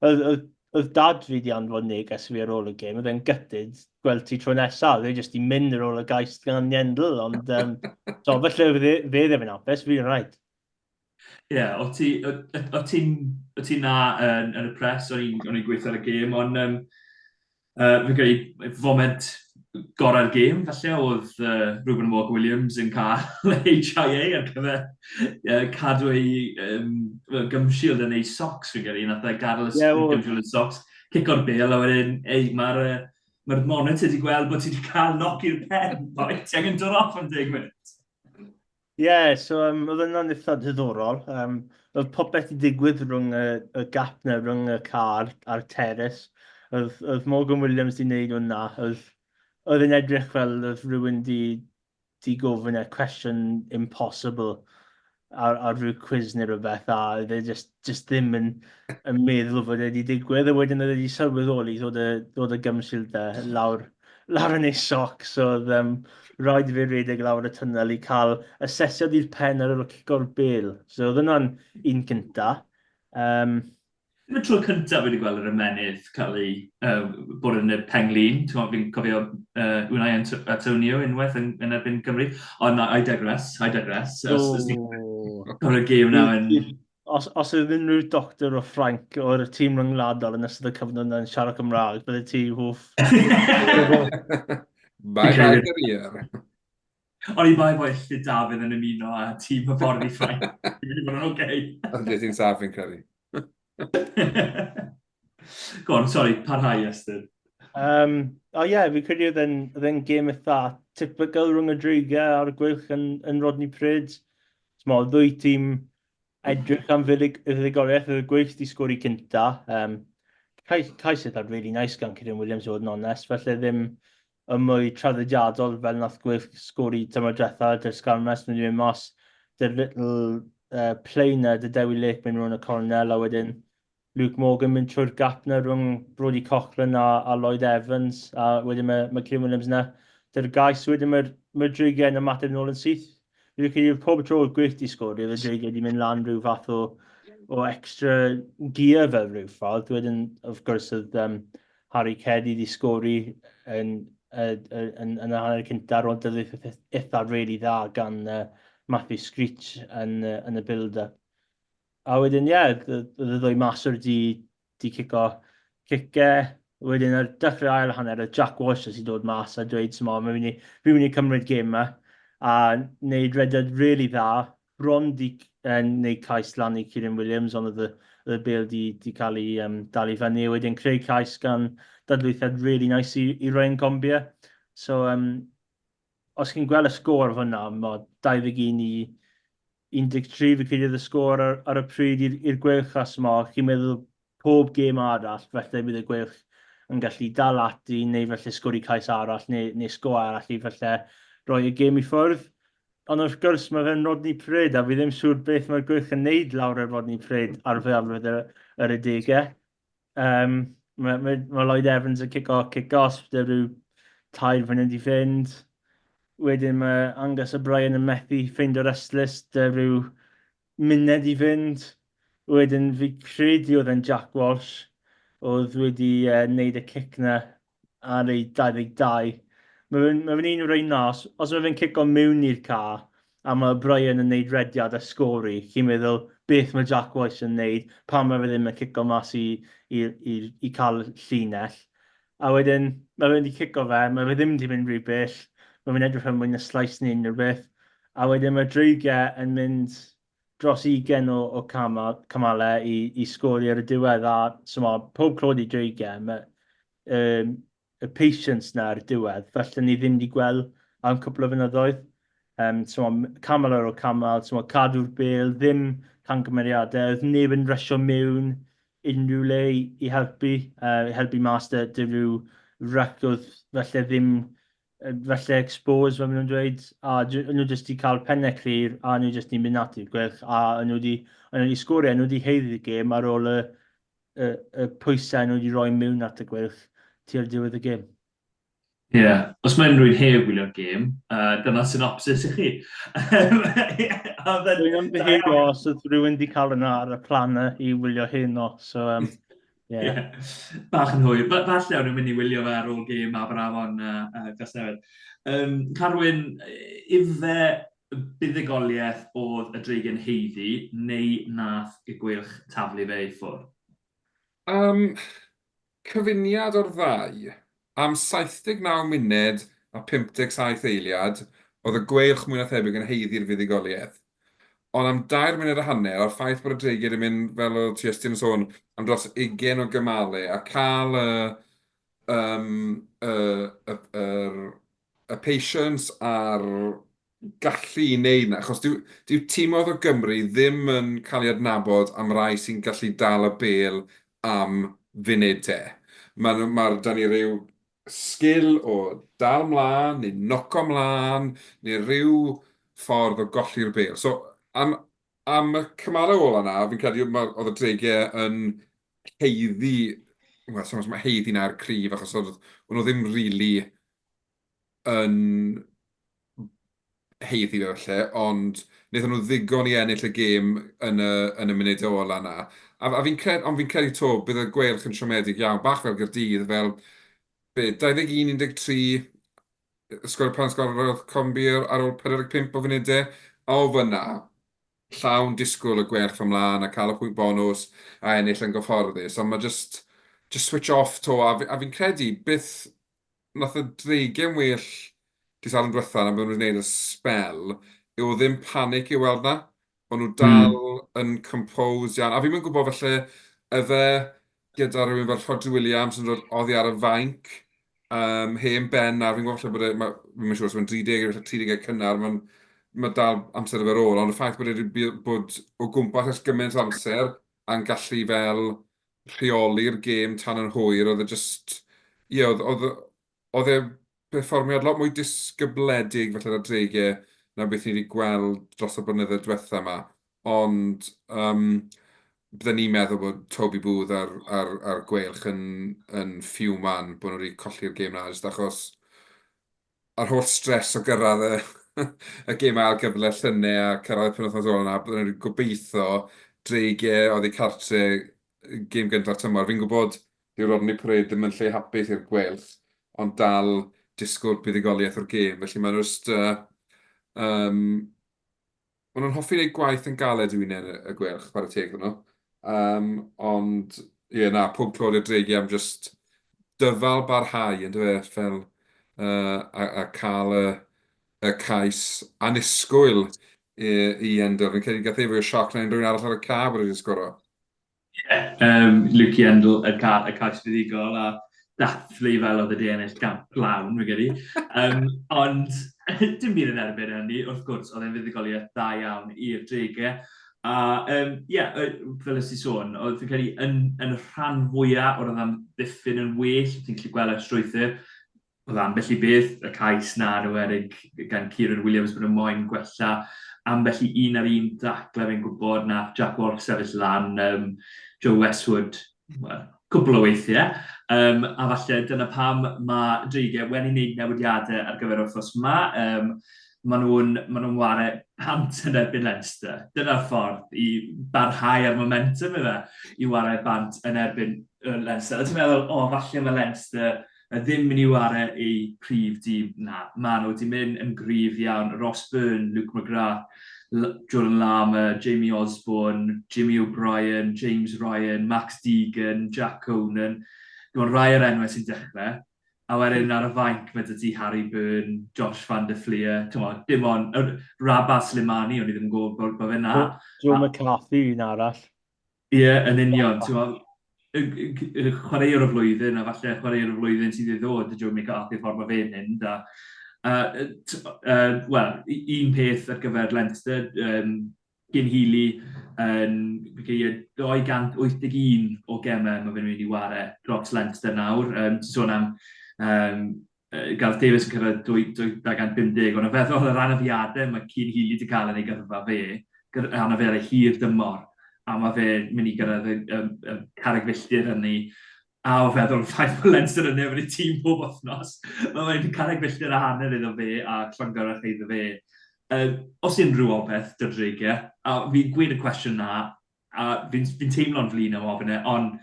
Oedd, oedd, oedd dad fi di anfon neges fi ar ôl y gêm, oedd e'n gutted gweld ti tro nesaf, oedd e jyst i mynd ar ôl y gais gan Yendl, ond um, so, felly fe, fe ddim yn hapus, fi'n rhaid.
Ie, yeah, o ti'n o ti, ti na yn, yn y pres, o'n i'n gweithio ar y gêm, ond um, Fi'n credu foment gorau'r gêm, falle, oedd Reuben Morgan Williams yn cael HIA ar gyfer cadw ei gum shield yn ei socks, fi'n credu. Nath e gadael y yeah, well, gum shield yn socks, cico'r bêl, a wedyn, ei, mae'r mae monitor wedi gweld bod ti wedi cael knock i'r pen, boi, ti angen dod off am 10 munud.
Ie, yeah, so um, oedd yna'n eitha diddorol. Um, oedd popeth i digwydd rhwng y, y gap na, rhwng y car a'r terrace. Oedd, oedd Morgan Williams di wneud hwnna. Oedd, oedd yn edrych fel oedd rhywun di, di gofyn e cwestiwn impossible ar, ar rhyw quiz neu rhywbeth, a oedd e just, just ddim yn, yn meddwl fod e wedi digwydd, a wedyn oedd e wedi sylweddoli ddod y, ddod y gymsild e lawr lawr yn ei soc, so oedd um, rhaid i fi redeg lawr y twnnel i cael asesiad i'r pen ar ôl cico'r bêl. So oedd hwnna'n un cynta.
Ddim y tro cyntaf fi wedi gweld yr ymennydd cael ei bod yn y penglin. Fi'n cofio Unai Antonio unwaith yn, yn erbyn Cymru. Ond I digress, I digress.
Oh.
O'r gêm na yn...
Os, os oedd unrhyw doctor o Ffrainc o'r tîm ryngwladol yn ystod y cyfnod yna'n siarad Cymraeg, bydde ti hoff...
Bye bye career.
O'n i bai fo Illtud Dafydd yn ymuno â tîm hyfforddi Ffrainc. Fi'n mynd i fod yn oce.
Ond ti'n saff fi'n credu.
Go on, sorry, parhau, Esther.
O ie, yeah, fi'n credu oedd e'n gêm eitha typical rhwng y dreigiau a'r gweilch yn, yn Rodney Parade. Small, ddwy tîm edrych am fuddugoliaeth, oedd y gweilch di sgori cynta. Cais, cais eitha really nice gan Kieran Williams i fod yn onest, felly ddim y mwy traddodiadol fel nath gweilch sgori tymor diwetha dy'r Sgarmes, nhw wedi mynd mas dy'r little play na dy Dewi Lake mynd rownd y cornel a wedyn Luke Morgan mynd trwy'r gap na rhwng Brodie Cochran a, a Lloyd Evans a wedyn mae, mae Kieran Williams na dy'r gais wedyn mae'r mae Dreigiau yn ymateb nôl yn syth. Fi'n credu pob tro oedd Gweilch di sgori, oedd y Dreigiau wedi mynd lan rhyw fath o, o extra gear fel rhyw ffordd. Wedyn, of course, oedd Harry Kelly di sgori yn, yn, yn, yn y hanner cynta ar ôl dyddiaeth eitha really dda gan Matthew Screech yn, yn y build-up. A wedyn, ie, yeah, oedd y ddwy maswr di, di cico ciciau. Wedyn ar dechrau ail hanner, oedd Jack Walsh wedi dod mas a dweud, smo, fi'n mynd i, fi mynd i cymryd gêm yma. A wneud rediad really dda, bron di wneud cais lan i Kieran Williams, ond oedd y, oedd y bêl di, di cael ei dal i fyny. Wedyn creu cais gan dadlwythiad really nice i, i Ryan Conbeer. So, os chi'n gweld y sgôr fyna, mae 21 i 13 fi credu oedd y sgôr ar, ar y pryd i'r Gweilch a smo, chi'n meddwl pob gêm arall, felly bydd y Gweilch yn gallu dal ati neu felly sgori cais arall neu, neu sgôr arall i felly roi y gêm i ffwrdd. Ond wrth gwrs mae fe'n Rodney Parade a fi ddim siŵr beth mae'r Gweilch yn neud lawr ar Rodney Parade ar feddalwedd yr, yr adegau. Um, mae, mae, mae Lloyd Evans yn cico kick-off, dy rhyw tair funud i fynd. Wedyn mae Angus O'Brien yn methu ffeindio'r ystlys, dy rhyw munud i fynd. Wedyn fi credu oedd e'n Jack Walsh oedd wedi uh, wneud y cic na ar ei 22. Mae fe'n ma fe un o'r rhain na, os, os mae fe'n cico mewn i'r ca a mae Brian yn neud rediad a sgori, chi'n meddwl beth mae Jack Walsh yn neud, pam mae fe ddim yn cico mas i, i, i, i cael llinell. A wedyn, mae fe wedi cico fe, mae fe ddim wedi mynd rhy bell, mae fe'n edrych yn mwy na slice neu unrhyw beth. A wedyn mae Dreigiau yn mynd dros 20 o, o cama, camalau i, i sgori ar y diwedd a so ma, pob clod i Dreigiau, mae, um, y patience na ar y diwedd, falle ni ddim wedi gweld am cwpl o fynyddoedd. Um, so ma, camal ar ôl camal, so ma, cadw'r bel, ddim camgymeriadau, oedd neb yn rysio mewn unrhyw le i, i helpu, uh, helpu mas dy, dy rhyw ruck oedd falle ddim falle exposed fel maen nhw'n dweud, a nhw jyst wedi cael pennau clir a nhw jyst wedi mynd ati'r Gweilch a nhw wedi, nhw wedi sgorio, nhw wedi haeddu'r gêm ar ôl y, y, y pwysau nhw wedi rhoi mewn at y Gweilch tua'r diwedd y gêm.
Ie, yeah. Os mae unrhyw'n heb wylio'r gêm, uh, dyna synopsis i chi.
Dwi'n ymddiheuro os oedd rhywun wedi cael yna ar y plan i wylio heno, so um,
Yeah. yeah. Bach yn hwyr. Falle o'n nhw'n mynd i wylio fe ar ôl gêm Aberafon a uh, Casnewydd. Um, Carwyn, ife buddugoliaeth oedd y Dreigiau'n haeddu neu nath y Gweilch taflu fe i ffwrdd?
Um, cyfuniad o'r ddau. Am 79 munud a 57 eiliad, oedd y Gweilch mwy na thebyg yn haeddu'r fuddugoliaeth. Ond am dair munud a hanner, a'r ffaith bod y Dreigiau wedi mynd, fel oedd Iestyn yn sôn, am dros ugain o gymalau, a cael y, um, y, y, yr, y patience a'r gallu i wneud 'na, achos dyw, dyw timoedd o Gymru ddim yn cael ei adnabod am rai sy'n gallu dal y bêl am funudau. Mae, mae 'da ni ryw sgil o dal mlân neu noco mlân neu ryw ffordd o golli'r bêl. So am, am y cymalau ola 'na, fi'n credu ma' oedd y Dreigiau yn haeddu, wel sa i'n gwybod os mae haeddu'n air cryf achos oedd o'n nhw ddim rili yn haeddu fe falle, ond wnaethon nhw ddigon i ennill y gêm yn y, yn y munudau ola 'na. A, a fi'n cred, ond fi'n credu 'to, bydd y Gweilch yn siomedig iawn, bach fel Gaerdydd, fel be, 21, 13, sgorio pan sgoriodd Combi ar ôl 45 o funudau, a o fan'na, llawn disgwyl y Gweilch ymlaen a cael y pwynt bonws a ennill yn gyfforddus, ond mae jyst, jyst switch off 'to, a, a fi'n credu byth Nath y Dreigiau'n well dydd Sadwrn dwetha na beth nhw wedi gwneud ers sbel, yw oedd ddim panic i'w weld 'na. O'n nhw dal yn composed iawn. A fi'm yn gwybod falle ife gyda rhywun fel Rhodri Williams yn dod oddi ar y fainc, um, hen ben nawr, fi'n gwybod falle bod e, ma, fi'm yn siŵr os mae'n 30 neu falle 30 cynnar, mae'n ma dal amser iddo fe ar ôl, ond y ffaith bod e wedi bod o gwmpas ers gymaint o amser a'n gallu fel rheoli'r gêm tan yn hwyr, oedd e jyst, ie, oedd, oedd, oedd e perfformiad lot mwy disgybledig falle na'r Dreigiau na beth ni wedi gweld dros y blynyddoedd diwetha yma. Ond um, bydden ni'n meddwl bod Toby Booth a'r, a'r, a'r Gweilch yn, yn ffiwman bod nhw wedi colli'r gêm na, jyst achos a'r holl stress o gyrraedd y y gêm ail gyfle llynedd a cyrraedd y penwythnos ola 'na, bydden nhw wedi gobeithio Dreigiau oddi cartre gêm gynta'r tymor. Fi'n gwybod dyw Rodney Parade ddim yn lle hapus i'r Gweilch, ond dal disgwyl buddugoliaeth o'r gêm. Felly maen nhw jyst yy yym Maen nhw'n hoffi wneud gwaith yn galed i'w hunain, y Gweilch, chwarae teg iddyn nhw. Yym, ond ie, na, pob clod i'r Dreigiau am jyst dyfal barhau, yndyfe, fel yy a a cael y y cais annisgwyl i i Endl. Fi'n credu gath e fwy o sioc na unrhyw un arall ar y ca bod e wedi sgoro.
Ie, um, Luke Endl yn cael y cais fuddugol a dathlu fel oedd wedi ennill gamp lawn, fi'n credu. Um, ond, Dim byd yn erbyn hynny, wrth gwrs, oedd e'n fuddugoliaeth dda iawn i'r Dreigiau. A yym ie, fel nes i sôn, oedd fi'n credu yn yn y rhan fwyaf o'r amddiffyn yn well, ti'n gallu gweld y strwythur, oedd ambell i beth, y cais 'na yn enwedig gan Kieran Williams bod nhw moyn gwella ambell i un ar un tackle fi'n gwybod, nath Jack Walsh sefyll lan, yym Joe Westwood wel, cwpl o weithiau, um, a falle dyna pam mae Dreigiau wedi gwneud newidiadau ar gyfer wythnos yma. Um, maen nhw'n ma nhw ware pant yn erbyn Leinster. Dyna'r ffordd i barhau ar momentum efe, i ware bant yn erbyn Leinster. A ti'n meddwl, o, oh, falle mae Leinster ddim mynd i ware eu prif dîm. Na, maen nhw wedi mynd yn gryf iawn. Ross Byrne, Luke McGrath, Jordan Larmour, Jamie Osborne, Jimmy O'Brien, James Ryan, Max Deegan, Jack Conan. Dim ond rhai o'r enwau sy'n dechrau. A wedyn ar y fainc mae 'da ti Harry Byrne, Josh van der Flier, timod, dim ond Rabah Slimani, o'n i ddim yn gwybod bod, bod fe 'na.
Joe McCarthy, un arall.
Ie, yn union, timod, y chwaraewr y flwyddyn, a falle chwaraewr y flwyddyn sydd i ddod, Joe McCarthy, y ffordd mae fe'n mynd, a, a uh, wel, un peth ar gyfer Leinster, um, Gyn Healy yn 281 o gemau mae fe'n mynd i ware dros Leinster nawr. Um, ti'n sôn am um, Gareth Davies yn cyrraedd 250, ond y feddwl yr anafiadau mae Cian Healy wedi cael yn ei gyrfa fe, anafiadau hir dymor, a mae fe'n mynd i gyrraedd y, y, y carreg filltir hynny, a o feddwl y ffaith bod Leinster yn newid y tîm pob wythnos, mae fe'n carreg filltir a hanner iddo fe a llongyfarch iddo fe. Uh, os unrhyw obeth, dy'r dreigiau, a fi'n gweud y cwestiwn na, a fi'n fi teimlo'n flin am ofyn e, ond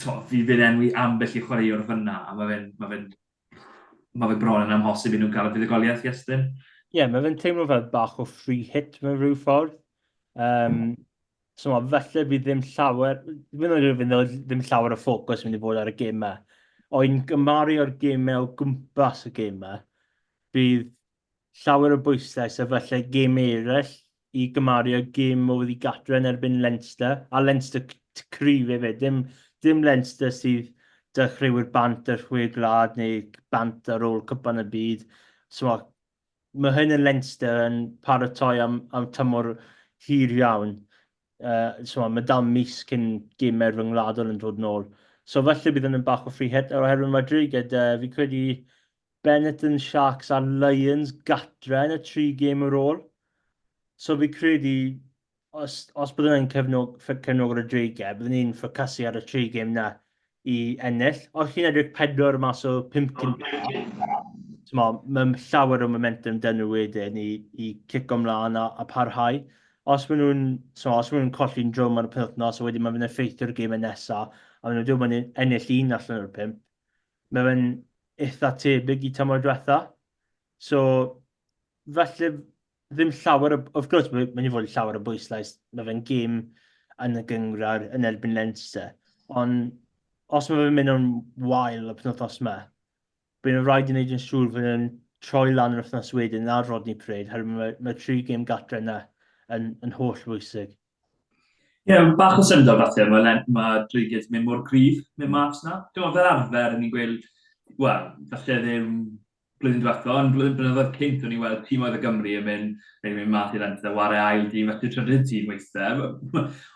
to, fi fe'n enwi ambell i chwaraewr fyna, a mae fe'n ma fe ma fe bron yn amhosib i nhw gael y fuddugoliaeth, Iestyn.
Ie, yeah, mae fe'n teimlo fel bach o free hit mewn rhyw ffordd. Um, so ma, falle bydd ddim llawer, ddim, ddim llawer o ffocws mynd i fod ar y gêm yma. O'n gymaru o'r gemau o gwmpas y gêm yma, bydd llawer o bwyslais a falle gemau eraill i gymaru â gêm oedd i gatre yn erbyn Leinster, a Leinster cryf hefyd, dim, dim Leinster sydd dechreuwyr bant ar chwe gwlad neu bant ar ôl Cwpan y Byd. So, mae hyn yn Leinster yn paratoi am, am tymor hir iawn. Uh, so, mae dal mis cyn gemau rhyngwladol yn dod nôl. So falle bydd yn bach o free hit, oherwydd mae Dreigiau, uh, fi credu Benetton, Sharks a Lions gatre yn y tri gêm ar ôl. So fi credu, os, os byddwn ni'n cefnog, cefnogwr y Dreigiau, byddwn ni'n ffocysu ar y tri gêm na i ennill. Os chi'n edrych pedwar mas o pump cynta, mae llawer o momentum dyn nhw wedyn i, i cico mlaen a, a parhau. Os maen nhw'n, so, os maen nhw'n colli'n drwm ar y penwythnos, a wedyn mae'n effeithio'r gêm nesaf, a maen nhw'n dod yn ennill un allan o'r pump, mae fe'n eitha tebyg i tymor diwetha. So, falle ddim llawer o... Of course, mae'n mynd i fod llawer o bwyslais. Mae fe'n gêm yn y gynghrair yn erbyn Leinster. Ond os mae fe'n mynd yn wael y penwythnos yma, bydd yn rhaid i wneud yn siŵr fod nhw'n troi lan yr wythnos wedyn ar Rodney Parade, oherwydd mae, mae tri gêm gatre yna yn, yn holl bwysig.
Ie, yeah, bach o syndod falle, mae, Len, mae Dreigiau wedi mynd mor gryf mynd mas na. Dwi'n meddwl fel arfer, ni'n gweld, wel, falle ddim blwyddyn diwethaf, ond blwyddyn blynyddoedd cynt o'n i'n weld tîmoedd o Gymru yn mynd, neu mynd mas i Leinster, ware ail dîm, falle trydydd tîm weithiau.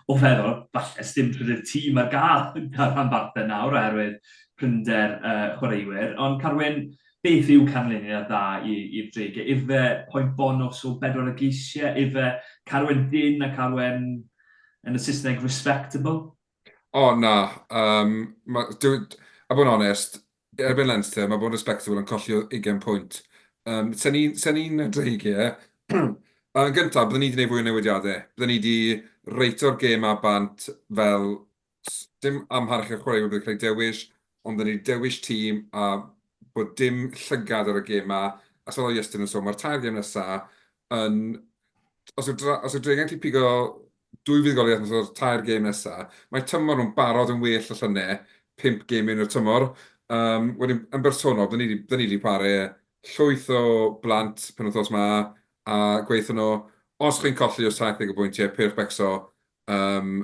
O feddwl, falle sdim trydydd tîm ar gael gyda'r rhanbarthau nawr oherwydd prinder uh, chwaraewyr. Ond Carwyn, Beth yw canlyniad dda i'r Dreigiau? Ife pwynt bonws o bedwar o geisiau? Ife Carwen dynn a Carwen, yn y Saesneg, respectable?
O, na. Um, ma, dwi, a bod yn onest, erbyn Leinster, mae bod yn respectable yn colli o 20 pwynt. Um, sen ni'n sen ni y Dreigiau, yn gyntaf, byddwn ni wedi gwneud fwy o newidiadau. Byddwn ni wedi reito'r gêm a bant fel dim amharchu'r chwaraewyr bydd yn cael eu dewis, ond byddwn ni'n dewis tîm a bod dim llygad ar y gêm 'ma. A fel oedd Iestyn yn sôn, mae'r tair gêm nesa yn... Os yw'r dra- os yw'r Dreigiau'n gallu pigo dwy fuddugoliaeth mas o'r tair gêm nesa, mae tymor nhw'n barod yn well na llynedd, pump gêm mewn i'r tymor. Um, wedyn, yn bersonol, byddwn ni 'di byddwn ni 'di chwarae llwyth o blant penwythnos 'ma a gweud wrthyn nhw, os chi'n colli o 70 o bwyntiau, peidiwch becso, um,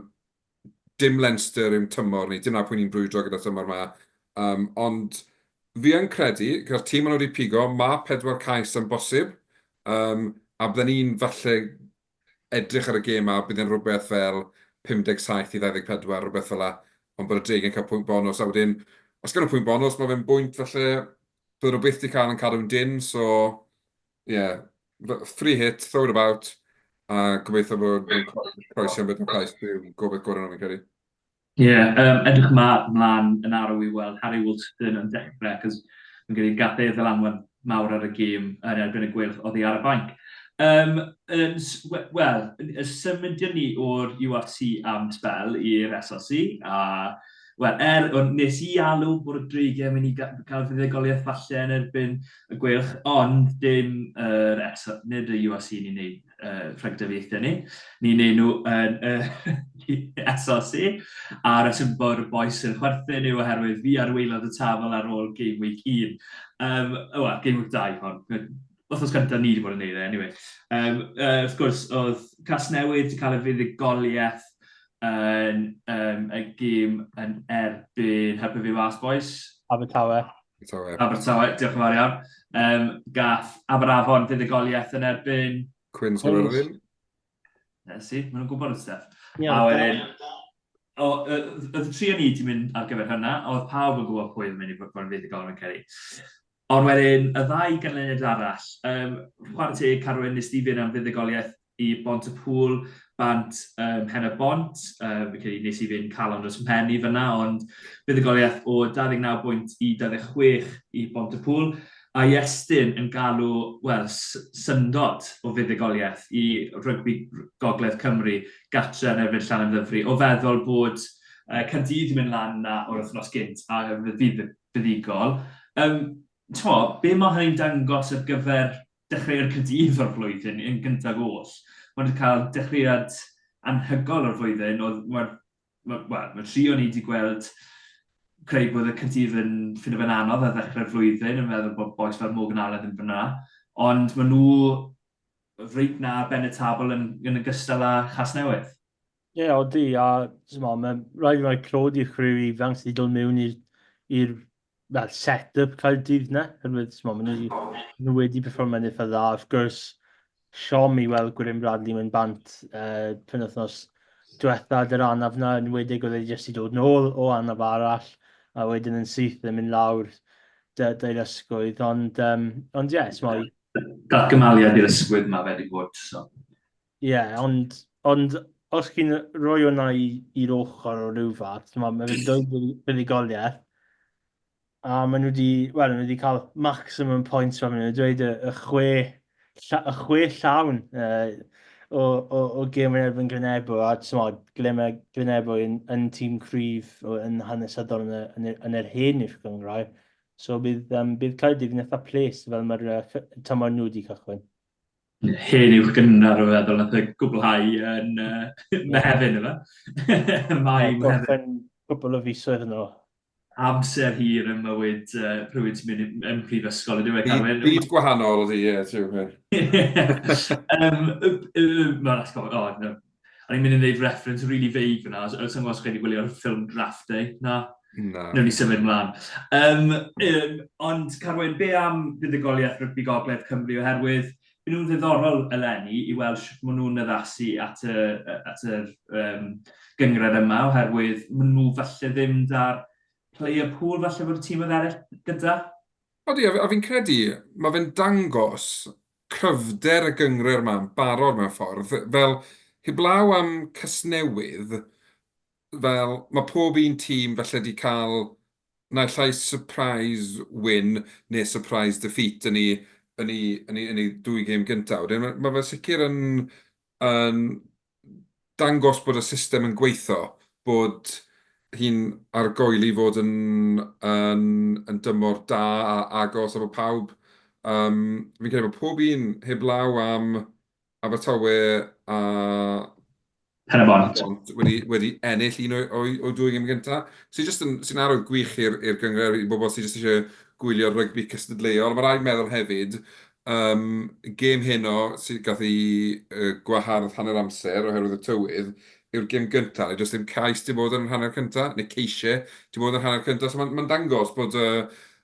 dim Leinster yw'n tymor ni, dim 'na pwy ni'n brwydro gyda tymor 'ma. Um, ond Fi yn credu, gyda'r tîm maen nhw wedi pigo, mae pedwar cais yn bosib, yym, a bydden ni'n falle edrych ar y gêm a bydd e'n rhywbeth fel 57 i 24, rhywbeth fel 'na, ond bod y Dreigiau'n cael pwynt bonws, a wedyn, os gawn nhw pwynt bonws, mae fe'n bwynt falle bydden nhw byth 'di cael yn cadw'n dynn, so ie, free hit, throw it about, a gobeithio bod nhw'n croesi am bedwar cais, yw gobaith gorau nhw fi'n credu.
Ie, yeah, edrych yma mlaen yn arw i weld Harry Wilson yn dechrau, cos mae'n gyda gath ei ddylanwad mawr ar y gêm yn erbyn y Gweilch oddi ar y fainc. Um, Wel, symudion ni o'r URC am sbel i'r SRC, a wel, er, nes i alw bod y Dreigiau yn mynd i gael fuddugoliaeth falle yn erbyn y Gweilch, ond dim yr S, nid y URC ni'n neud rhagdybiaethau ni. Ni'n neud nhw yn y SRC, a reswm bod y bois yn chwerthin yw oherwydd fi ar waelod y tabl ar ôl Game Week 1. Wel, Game Week 2 hon. Wythnos gyntaf ni wedi bod yn neud e, anyway. Wrth gwrs, oedd Casnewydd wedi cael y fuddugoliaeth yn y gêm yn erbyn, helpu fi mas, bois?
Abertawe.
Abertawe.
Abertawe, diolch yn fawr iawn. Gath Aberafon fuddugoliaeth yn erbyn...
Cwins Caerfyrddin.
Na, si, maen nhw'n gwybod y stuff. Yeah, a wedyn, oedd y tri o'n i wedi mynd ar gyfer hynna, oedd pawb yn gwybod pwy oedd yn mynd i fod yn fuddugol yn credu. Ond wedyn, y ddau ganlyniad arall, chwarae teg, Carwyn, nes di fynd am fuddugoliaeth i Bont-y-pŵl bant ym Mhen-y-bont, fi'n credu nes i fynd calon dros mhen i fan'na, ond fuddugoliaeth o 29 bwynt i 26 i Bont-y-pŵl, a Iestyn yn galw, wel, syndod o fuddugoliaeth i rygbi Gogledd Cymru gartre yn erbyn Llanymddyfri, o feddwl bod Caerdydd 'di mynd lan 'na o'r wythnos gynt a fydd fuddugol. Yym, t'mo', be ma' hynny'n dangos ar gyfer dechreuad Caerdydd o'r flwyddyn yn gyntaf oll? Maen nhw wedi cael dechreuad anhygoel o'r flwyddyn, oedd, mae'r, ma, wel, mae'r tri o'n ni wedi gweld creu bod y Caerdydd yn ffindo fe'n anodd ar ddechrau'r flwyddyn, yn meddwl bod bois fel Morgan Allen ddim fyna, ond maen nhw reit na ar ben y tabl yn, yn ogystal â Chasnewydd.
Ie, yeah, odi, a mae rhaid i roi clod i'r criw ifanc sydd wedi dod mewn i'r well, set-up Caerdydd 'na, oherwydd t'mod, maen nhw wedi, nhw wedi perfformio'n eitha dda. Wrth gwrs, siom i weld Gwilym Bradley mynd bant penwythnos diwetha 'da'r anaf 'na, yn enwedig oedd e jyst 'di dod nôl o anaf arall, a wedyn yn syth yn mynd lawr 'da'r ysgwydd, ond um, ond ie, t'mod...
Datgymaliad i'r ysgwydd ma fe 'di bod, so...
Ie, ond, ond os chi'n rhoi hwnna i'r ochr o ryw fath, mae ma fe'n dweud buddugoliaeth, a maen nhw wedi, wel, maen nhw wedi cael maximum points, fel maen nhw'n dweud, y y chwe llawn o, o gêm yn erbyn Glynebwy, a t'mod, Glynebwy yn tîm cryf yn hanesyddol yn, y, yn, y, yn yr hen uwch gynghrair. So bydd, bydd Caerdydd yn eitha ples fel mae'r tymor nhw wedi cychwyn.
Hen uwch gynnar o feddwl nath e gwblhau yn Mehefin yma.
Mai Mehefin. Gorffen cwpl o fisoedd yn ôl.
Amser hir ym mywyd rhywun sy'n mynd ym mhrifysgol yndyw e, Carwyn?
Byd gwahanol ydi, ie, ti'n gwybod.
Mae'n atgoffa, o, no. O'n i'n mynd i wneud reference really vague fyna, os sa i'n gwybod os chi wedi gwylio'r ffilm Draft Day, na?
Na.
Wnawn ni symud mlaen. Um, um, ond Carwyn, be am buddugoliaeth Rygbi Gogledd Cymru? Oherwydd byd nhw'n ddiddorol eleni i weld sut maen nhw'n addasu at y, at yr um, gynghrair yma, oherwydd maen nhw falle ddim da'r player pool falle bod y tîmoedd eraill gyda.
Odi, a fi'n credu, mae fe'n dangos cryfder y gynghrair 'ma yn barod mewn ffordd. Fel, heblaw am Casnewydd, fel, mae pob un tîm falle 'di cael naill ai surprise win neu surprise defeat yn eu yn eu yn eu yn eu dwy gêm gyntaf. Wedyn ma' ma' fe sicr yn yn dangos bod y system yn gweithio, bod hi'n argoeli fod yn yn yn dymor da a agos a bod pawb, yym, fi'n credu bod pob un heblaw am Abertawe a
Pen-y-bont
wedi wedi ennill un o'u o'u dwy gêm gynta', sy jyst yn sy'n arwydd gwych i'r i'r gynghrair, i bobl sy jyst isie gwylio rygbi cystadleuol. Ma' raid meddwl hefyd, yym, gêm heno sy gath ei gwahardd hanner amser oherwydd y tywydd, yw'r gêm gynta, le does dim cais 'di bod yn yr hanner cynta, neu ceisiau 'di bod yn yr hanner cynta, so ma'n ma'n dangos bod y...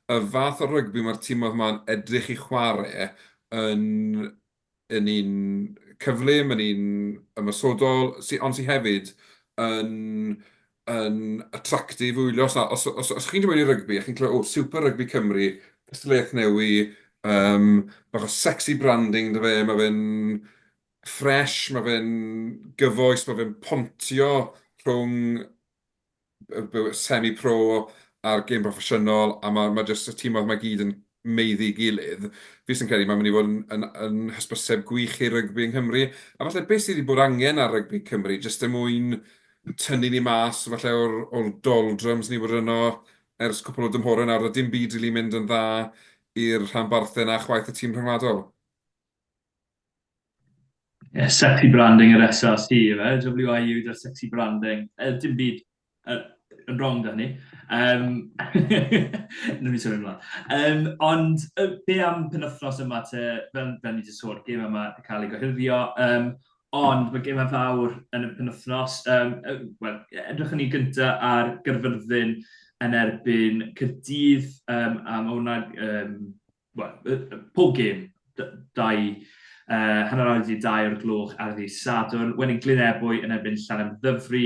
y fath o rygbi mae'r timoedd 'ma'n edrych i chwarae yn yn un cyflym, yn un ymosodol, sy, ond sy hefyd yn, yn attractive i wylio. Os, os, os, os chi'n dod mewn i rygbi a chi'n clywed, o, Super Rugby Cymru, cystadleuaeth newi, um, bach o sexy branding 'da fe, mae fe'n fresh, mae fe'n gyfoes, mae fe'n pontio rhwng semi-pro a'r gêm broffesiynol, a ma' ma' jyst y timoedd 'ma gyd yn maeddu ei gilydd. Fi jyst yn credu mae'n mynd i fod yn yn yn hysbyseb gwych i rygbi yng Nghymru, a falle beth sydd wedi bod angen ar rygbi Cymru, jyst er mwyn tynnu ni mas falle o'r o'r doldrums ni wedi bod yno ers cwpl o dymhorau nawr, a dim byd rili mynd yn dda i'r rhanbarthau 'na chwaith y tîm rhyngwladol.
Yeah, sexy branding yr SRC, yw e? WIU 'da'r sexy branding. Dim byd yn wrong 'da hynny. Um, Wnawn ni symud ymlaen. Um, ond be am penwythnos yma te, fel, fel ni wedi sôn, gêm yma wedi cael ei gohirio, um, ond mae gemau fawr yn y penwythnos. Um, Wel, edrychwn ni gyntaf ar Gaerfyrddin yn erbyn Caerdydd, um, a mae hwnna um, wel, pob gêm, dau, uh, hanner awr wedi 2 o'r gloch ar ddydd Sadwrn. Wedyn Glyn Ebwy yn erbyn Llanymddyfri,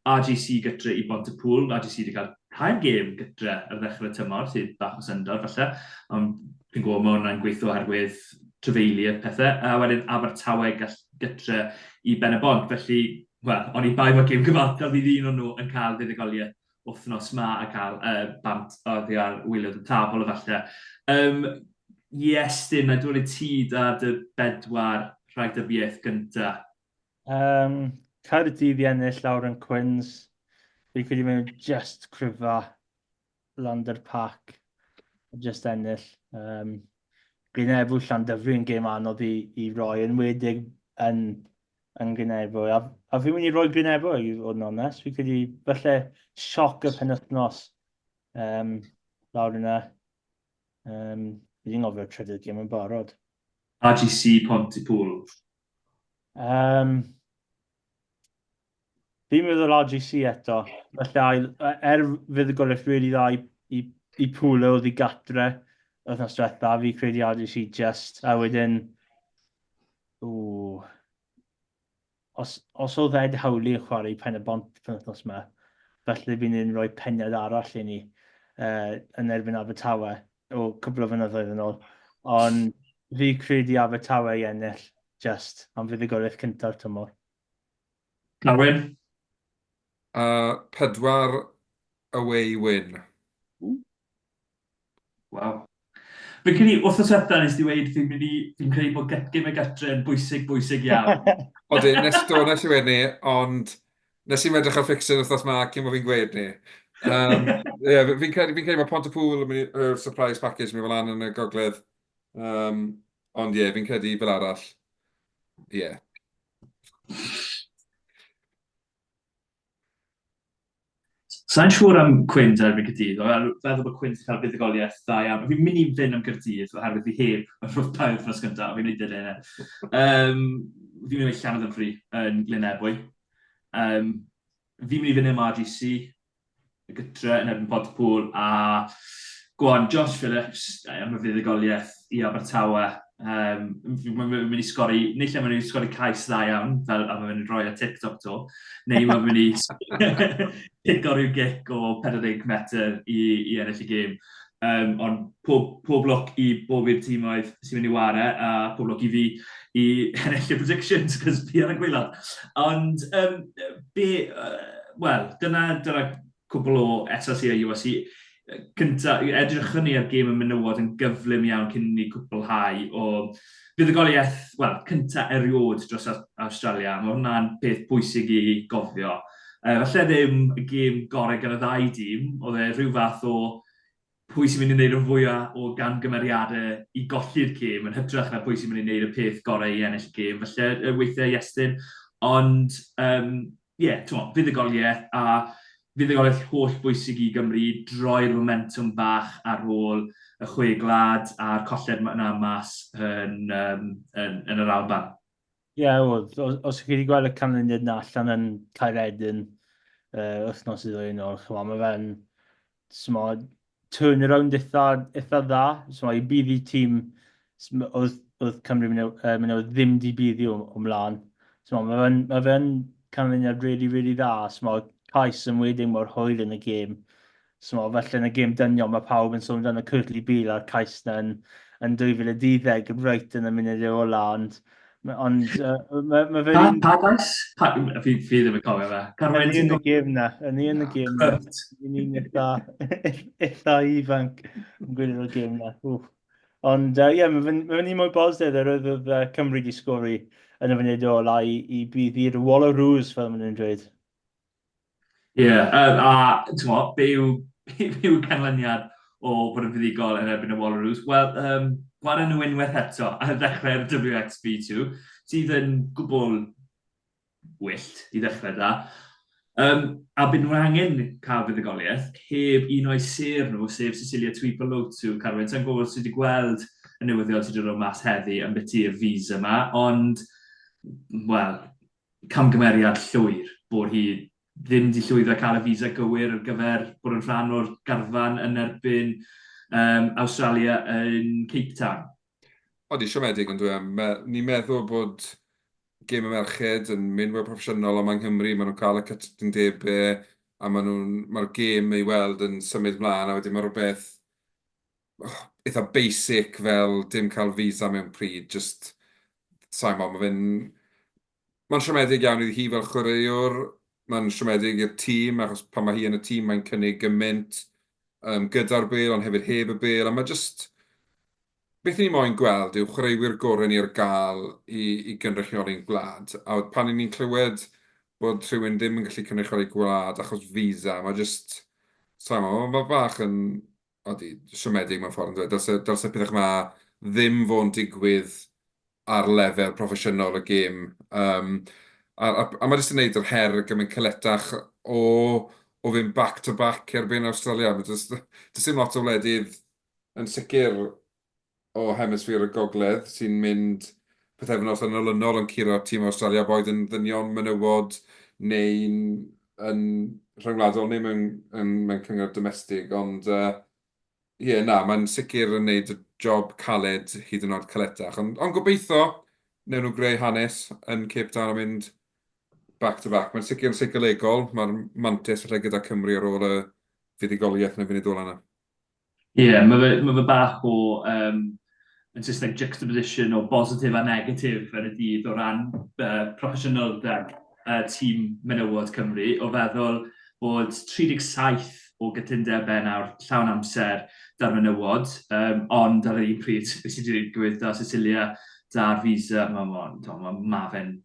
RGC gytre i Bontypŵl. RGC wedi cael tair gêm gytre ar ddechrau y tymor, sydd bach o syndod falle, ond fi'n gwybod mae hwnna'n gweithio oherwydd trefeili a pethau. A wedyn Abertawe gall gytre i Ben y Bont, felly, wel, o'n i bai mae gêm gyfartal fydd un o'n nhw yn cael fuddugoliaeth wythnos 'ma a cael uh, bant oddi ar waelod y tabl efallai. Um, Iestyn, na dod i ti da dy bedwar rhagdybiaeth gynta.
Um, Caerdydd i ennill lawr yn Quins. Fi credu mewn just cryfa Lander Park. Just ennill. Um, Glynebwy Llandyfri yn gêm anodd i, i roi, yn wedig yn yn Glynebwy. A, a fi'n mynd i roi Glynebwy, i fod yn onest. Fi'n credu, falle sioc y penwythnos um, lawr yna. Um, fi ddim gofio'r trydydd gêm yn barod.
RGC Pontypool.
Um, fi'n meddwl RGC eto. Felly, ail, er fuddugoliaeth really dda i, i, i Pwlo oedd i gatre wythnos diwetha, fi credu RGC just, a wedyn Ww. Os, os oedd Ed Howley yn chwarae i Pen y Bont penwythnos yma, felly fi'n un rhoi peniad arall i ni uh, yn erbyn Abertawe o cwbl o fynyddoedd yn ôl. Ond fi credu Abertawe i ennill just am fuddugoliaeth cynta'r tymor.
Carwyn?
4 away win.
Waw. Fi'n credu, wythnos diwetha nes di weud fi'n mynd i, fi'n credu bod get, gemau gartre yn bwysig, bwysig iawn.
Odyn, nes, do, nes i weud 'ny, ond nes i'm edrych ar fixture wythnos 'ma cyn bod fi'n gweud 'ny. Um, yeah, fi'n credu, fi'n credu mae Pontypool yn mynd i, yr surprise package yn mynd fel lan yn y gogledd. Um, ond ie, yeah, fi'n credu fel arall. Ie. Yeah.
Sa i'n siŵr am Quins erbyn Caerdydd, ond feddwl bod Quins yn cael buddugoliaeth dda iawn. Fi'n mynd i fynd am Gaerdydd oherwydd fi heb yr holl dair wythnos gyntaf, a fi'n mynd i dilyn e. Um, fi'n mynd i Llanymddyfri yn Glyn Ebwy. Um, fi'n mynd i fynd am RGC, y gytre yn erbyn Pontypool, a go on, Josh Phillips am y fuddugoliaeth i Abertawe. Um, mae'n mynd i sgori, neu lle mae'n mynd i sgori cais dda iawn, fel a mae'n mynd i roi ar TikTok to, neu mae'n mynd i cico rhyw gic o 40 metr i, i ennill y gêm. Um, ond pob, pob lwc i bob i'r tîmoedd sy'n mynd i ware, a pob lwc i fi i ennill y predictions, cos fi ar y gwaelod. Ond, um, be, uh, wel, dyna, dyna cwbl o SRC a URC. Cynta, edrychwn ni ar gêm y menywod yn gyflym iawn cyn i ni cwblhau o fuddugoliaeth, wel, cynta erioed dros Awstralia. Mae hwnna'n peth bwysig i gofio. Falle ddim y gêm gorau gan y ddau dîm, oedd e rhyw fath o pwy sy'n mynd i wneud y fwyaf o gamgymeriadau i golli'r gêm yn hytrach na pwy sy'n mynd i wneud y peth gorau i ennill y gêm, falle, weithiau Iestyn. Ond, um, ie, yeah, ti'n fuddugoliaeth a fuddugoliaeth holl bwysig i Gymru i droi'r momentwm bach ar ôl y chwe gwlad a'r colled yna mas yn, um, yn, yn yr Alban.
Ie, yeah, oedd. Os, os chi wedi gweld y canlyniad na allan yn Caeredin uh, wythnos i ddwy yn ôl, chymod, mae fe'n, smod, turnaround eitha, eitha dda. So, i bydd i tîm, oedd, oedd Cymru menywod ddim di buddi o, o mlaen. So, mae fe'n ma fe canlyniad really, really dda. So, mae cais yn wedyn mor hwyl yn y gêm. So, felly yn y gêm dynion, mae pawb yn sôn amdano Kurtley Beale a'r cais na yn, yn 2012, reit yn y munud ola, ond ond mae ma
fe'n... Pa, pa gais? Pa, fi, fi ddim yn cofio fe.
Carwyn, ti'n y gêm na, yn i yn y gêm na. Yn i'n eitha, eitha ifanc yn gwylio'r gêm na. Wff. Ond ie, uh, yeah, mae fe'n ma fe un mwy bositif yr oedd oedd uh, Cymru wedi sgori yn y funud ola i, i bydd i'r Wallaroos, fel maen nhw'n dweud.
Ie, yeah, um, a ti'n mo, be yw, be yw canlyniad o fod yn fuddugol yn erbyn y Wallaroos? Wel, um, gwaren nhw unwaith eto ar ddechrau'r WXV2, sydd yn gwbl wyllt i ddechrau da. Um, a byd nhw'n angen cael fuddugoliaeth heb un o'i sêr nhw, sef Cecilia Tuipolotu. Carwyn, sa'n gwybod os ti wedi gweld y newyddion sydd wedi dod mas heddi yn biti'r visa yma, ond, wel, camgymeriad llwyr bod hi ddim wedi llwyddo cael y visa gywir ar gyfer bod yn rhan o'r garfan yn erbyn um, Awstralia yn Cape Town.
Odi, siomedig yn dwi. Ni'n meddwl bod gêm y merched yn mynd mwy proffesiynol yma yng Nghymru, maen nhw'n cael y cytundebau a maen nhw'n, mae'r gêm ei weld yn symud mlaen a wedyn mae rhywbeth eitha basic fel dim cael visa mewn pryd, just, sa i'n gwybod, mae fe'n... Mae'n siomedig iawn iddi hi fel chwaraewr, mae'n siomedig i'r tîm, achos pan mae hi yn y tîm mae'n cynnig gymaint um, gyda'r bêl, ond hefyd heb y bêl, a mae just... Beth ni moyn gweld yw chwaraewyr gorau ni ar gael i, i gynrychioli'n gwlad. A pan ni'n clywed bod rhywun ddim yn gallu cynrychioli gwlad achos visa, mae just... Sa i'n gwybod, mae bach yn odi, siomedig mewn ffordd, yn dweud. Dylse, dylse pethau yma ddim fod yn digwydd ar lefel proffesiynol y gêm. Um, a, a, a mae jyst yn gwneud yr her gymaint caletach o, o fynd back to back erbyn Awstralia. Mae jyst, does dim lot o wledydd yn sicr o hemisffer y gogledd sy'n mynd pythefnos yn olynol yn curo tîm Awstralia, boed yn ddynion, menywod neu'n yn rhyngwladol neu mewn, yn, mewn cyngor domestig, ond ie, uh, yeah, na, mae'n sicr yn neud y job caled hyd yn oed caletach. Ond, ond gobeithio, newn nhw greu hanes yn Cape Town a mynd back to back. Mae'n sicr yn seicolegol, mae'r mantais falle gyda Cymru ar ôl y fuddugoliaeth yn y funud ola yna.
Ie, yeah, mae fe, ma fe bach o, um, yn Saesneg, juxtaposition o bositif a negatif yn y dydd o ran uh, proffesiynoldeb uh, tîm menywod Cymru, o feddwl bod 37 o gytundebau nawr llawn amser da'r menywod, um, ond ar yr un pryd, beth sydd wedi digwydd da Cecilia, da'r visa, mae ma, ma, ma, ma fe'n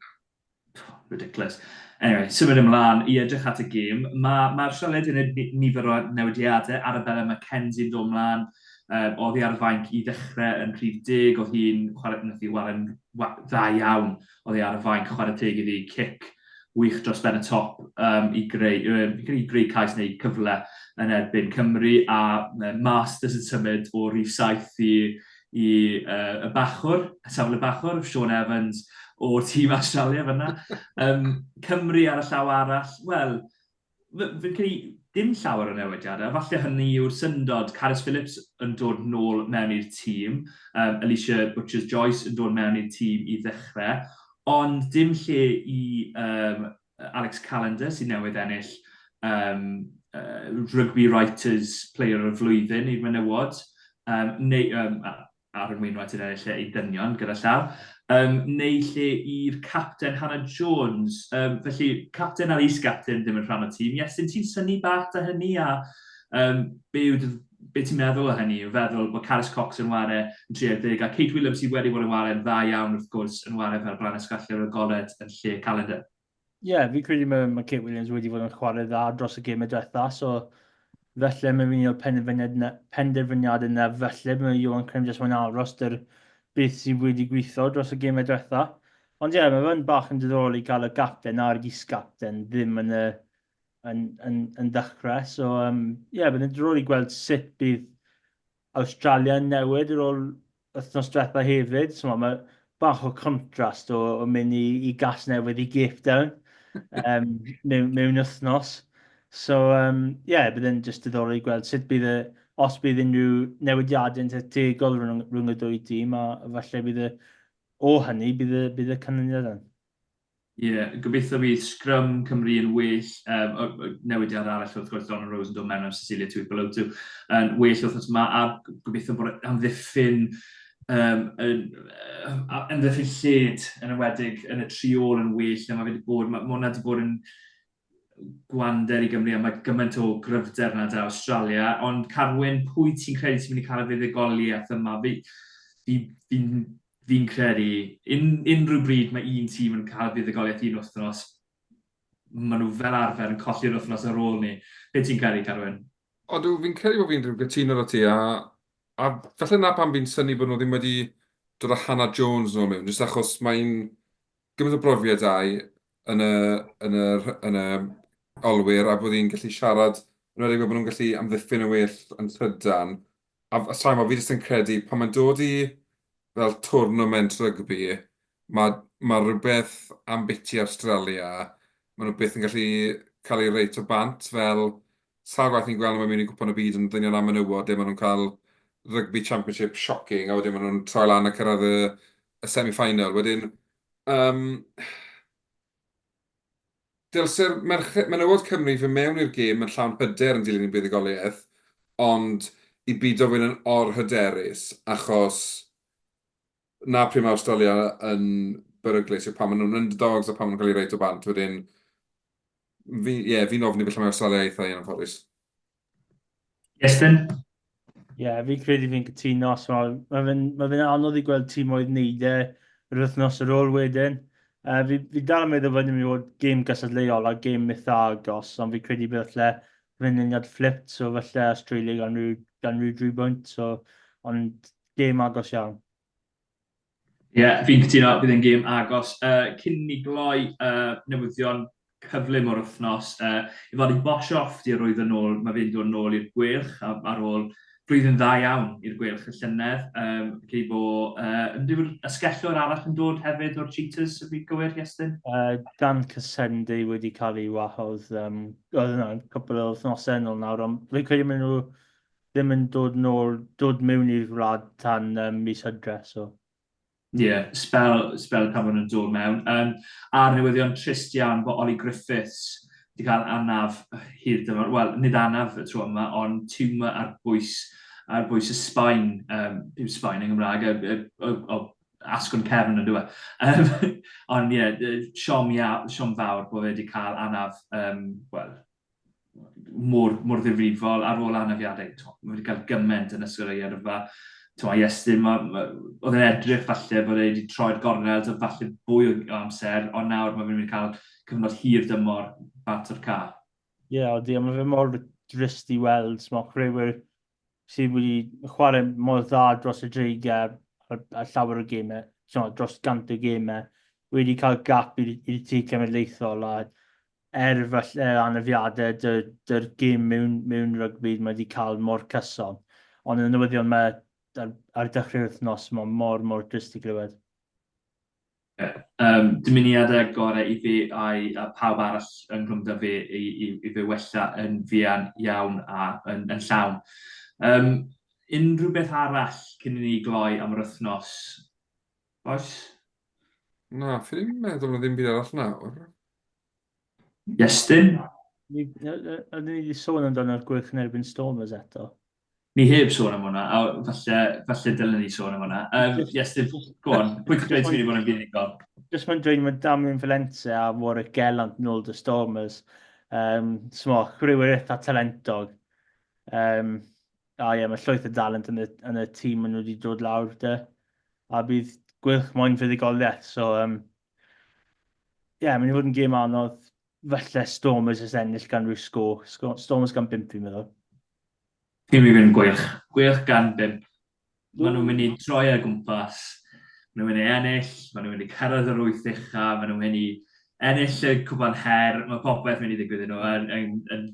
Ridiculous. Anyway, symud ymlaen i edrych at y gêm. Mae ma Awstralia wedi gwneud nifer o newidiadau. Arabella McKenzie yn dod ymlaen. Um, oedd hi ar y fainc i ddechrau yn rhif deg. Oedd hi'n chwarae, nath hi chwarae'n dda iawn. Oedd hi ar y fainc, chwarae teg iddi, cic wych dros ben y top um, i greu, uh, i greu cais neu cyfle yn erbyn Cymru a uh, Masters yn symud o rhif 7 i i uh, y bachwr, y safle bachwr, Sean Evans o'r tîm Australia fyna. Um, Cymru ar y llaw arall, wel, fi'n credu dim llawer o newidiadau. Falle hynny yw'r syndod. Carys Phillips yn dod nôl mewn i'r tîm, um, Alicia Butchers-Joyce yn dod mewn i'r tîm i ddechrau, ond dim lle i um, Alex Callender sydd newydd ennill um, uh, Rugby Writers Player o'r Flwyddyn i'r menywod, um, neu um, Aaron Wainwright yn ennill e i ddynion gyda llaw, um, neu lle i'r capten Hannah Jones. Um, felly, capten a'r is-gapten ddim yn rhan o'r tîm. Iestyn, ti'n synnu bach da hynny a um, be yw dy be ti'n meddwl o hynny? Yw feddwl bod Carys Cox yn ware yn 30 a Kate Williams sydd wedi bod yn ware'n dda iawn wrth gwrs yn ware fel Blaen Esgallu'r Agored yn lle Calendar.
Ie, yeah, fi'n credu mae, mae Kate Williams wedi bod yn chwarae dda dros y gêm y diwetha, so felly mae'n un o'r penderfyniad penderfyniad yna, felly mae Iwan Crim jyst mae'n aros dy'r beth sydd wedi gweithio dros y gêm y diwetha. Ond ie, yeah, mae fe'n bach yn diddorol i gael y gapten a'r is-gapten ddim yn y yn, yn, yn ddechrau. So, um, yeah, bydd yn diddorol i gweld sut bydd Awstralia yn newid ar ôl wythnos diwetha hefyd. So, mae bach o contrast o, o mynd i, i gas newydd i Cape Town um, mewn, mewn wythnos. So, um, yeah, bydd yn just diddorol i gweld sut bydd y os bydd unrhyw newidiadau yn tactegol rhwng, rhwng y dwy dîm, a falle bydd y, o hynny, bydd y, bydd y canlyniad yn.
Ie, yeah, gobeithio bydd sgrym Cymru yn well, um, newidiad arall wrth gwrs Donald Rose yn dod mewn am Cecilia Tuipulotu, yn well wrth yma, a gobeithio bod amddiffyn um, yn, uh, amddiffyn lled yn enwedig yn y tri ôl yn well na mae wedi bod, mae, mae hwnna wedi bod yn gwander i Gymru a mae gymaint o gryfder 'na 'da Awstralia, ond Carwyn, pwy ti'n credu sy'n mynd i cael y fuddugoliaeth yma? Fi, fi, fi'n fi credu, un, unrhyw bryd mae un tîm yn cael fuddugoliaeth un wythnos, maen nhw fel arfer yn colli'r wythnos ar ôl ni. Be ti'n credu, Carwyn?
Odw, fi'n credu bod fi'n rhyw gytuno 'da ti, a, a falle 'na pam fi'n synnu bod nhw ddim wedi dod â Hannah Jones nôl mewn, jyst achos mae'n gymaint o brofiad 'da hi yn y yn y yn y olwyr a bod hi'n gallu siarad, yn enwedig fel bod nhw'n gallu amddiffyn yn well yn llydan. A a sa i'n gwybod, fi jyst yn credu pan mae'n dod i fel tournament rygbi, mae mae rhywbeth ambiti Awstralia, maen nhw byth yn gallu cael eu reit o bant, fel sawl gwaith ni'n gweld nhw'n mynd mewn i Gwpan y Byd yn ddynion a menywod lle maen nhw'n cael Rugby Championship shocking a wedyn maen nhw'n troi lan a cyrraedd y y semi-final. Wedyn, yym, dylse'r merched, menywod Cymru fynd mewn i'r gêm yn llawn hyder yn dilyn eu buddugoliaeth, ond i bido fynd yn or-hyderus, achos 'na pryd mae Awstralia yn beryglus, yw pan maen nhw'n underdogs a pan maen nhw'n cael eu reit o bant. Wedyn, fi, ie, fi'n ofni falle mae Awstralia eitha i anffodus.
Iestyn?
Ie, yeah, fi'n credu fi'n cytuno. So, mae fe'n ma fe anodd i gweld tîmoedd wneud e yr wythnos ar ôl wedyn. Uh, fi, fi dal yn meddwl bod yn mynd i fod gêm gystadleuol a gêm eitha agos, ond fi'n credu bydd falle canlyniad flipped, so falle Australia gan rhyw, gan rhyw dri bwynt, so, ond gêm agos iawn.
Ie, yeah, fi'n cytuno, bydd e'n gêm agos. Uh, cyn ni gloi uh, newyddion cyflym o'r wythnos, uh, i fod i Boshoff di arwyddo nôl, mae fe'n dod nôl i'r Gweilch ar ôl blwyddyn dda iawn i'r Gweilch y llynedd. Um, Cei bo, uh, yw'r asgellwr arall yn dod hefyd o'r Cheetahs, y fi gywir, Iestyn?
Uh, Dan Casendi wedi cael ei wahodd, um, oedd yna cwpl o wythnosau yn ôl nawr, ond fi'n credu maen nhw ddim yn dod nôl, dod mewn i'r wlad tan um, mis Hydref, so.
Ie, yeah, spel, spel pan maen nhw'n dod mewn. Um, a'r newyddion trist iawn bod Ollie Griffiths wedi cael anaf hir dymor, wel, nid anaf y tro yma, ond tiwmor ar bwys, ar bwys y sbaen, um, dim sbaen yn Gymraeg, y, y, y, y, asgwrn cefn yn dweud. Um, ond ie, yeah, siom, ia, siom fawr bod fe wedi cael anaf, um, wel, mor, mor ddifrifol ar ôl anafiadau. Mae wedi cael gymaint yn ystod ei yrfa. Twa, Iestyn, ma, ma, oedd e'n edrych falle bod e wedi troi'r gornel, so falle fwy o amser, ond nawr mae fe'n mynd i cael cyfnod hir dymor bant o'r ca.
Ie, yeah, odi, a mae fe mor drist i weld, mae chwaraewyr sydd wedi chwarae mor dda dros y dreigiau a, a llawer o gemau, so, dros gant o gemau, wedi cael gap i'r tîm cenedlaethol a er falle anafiadau dy'r dy gêm mewn, mewn rygbi mae wedi cael mor cyson. Ond yn y newyddion mae ar, ar dechrau'r wythnos, mae mor, mor drist i glywed.
Um, dymuniadau gorau i fi a'i, a pawb arall yng Nghymru da fi i, i, i fe wella yn fuan iawn a yn, yn llawn. Um, unrhyw beth arall cyn i ni gloi am yr wythnos? Oes?
Na, fi ddim yn meddwl na ddim byd arall nawr.
Iestyn?
Ni, ni wedi sôn amdano'r gwych yn erbyn Stormers eto.
Ni heb sôn am hwnna, a falle, falle dylen ni sôn am hwnna. Um, Iestyn, go on, pwy ti'n credu ti'n mynd i fod yn fuddugol?
Just mae'n dweud mae Damien Valente a Warwick Gellant nôl dy Stormers. Um, Smo, chwaraewyr eitha talentog. Um, a ie, mae llwyth o dalent yn y, yn y tîm maen nhw wedi dod lawr dy. A bydd gwych moyn fuddugoliaeth, so um, ie, yeah, mynd i fod yn gêm anodd. Falle Stormers jyst ennill gan rhyw sgôr. Stormers gan bimp fi'n meddwl.
Fi'n mynd i fynd gwych. Gwych gan bimp. Maen nhw'n mynd i droi ar gwmpas. Maen nhw'n mynd i ennill, maen nhw'n mynd i cyrraedd yr wyth ucha, maen nhw'n mynd i ennill y cwpan her, mae popeth mynd i ddigwydd i nhw yn, yn, yn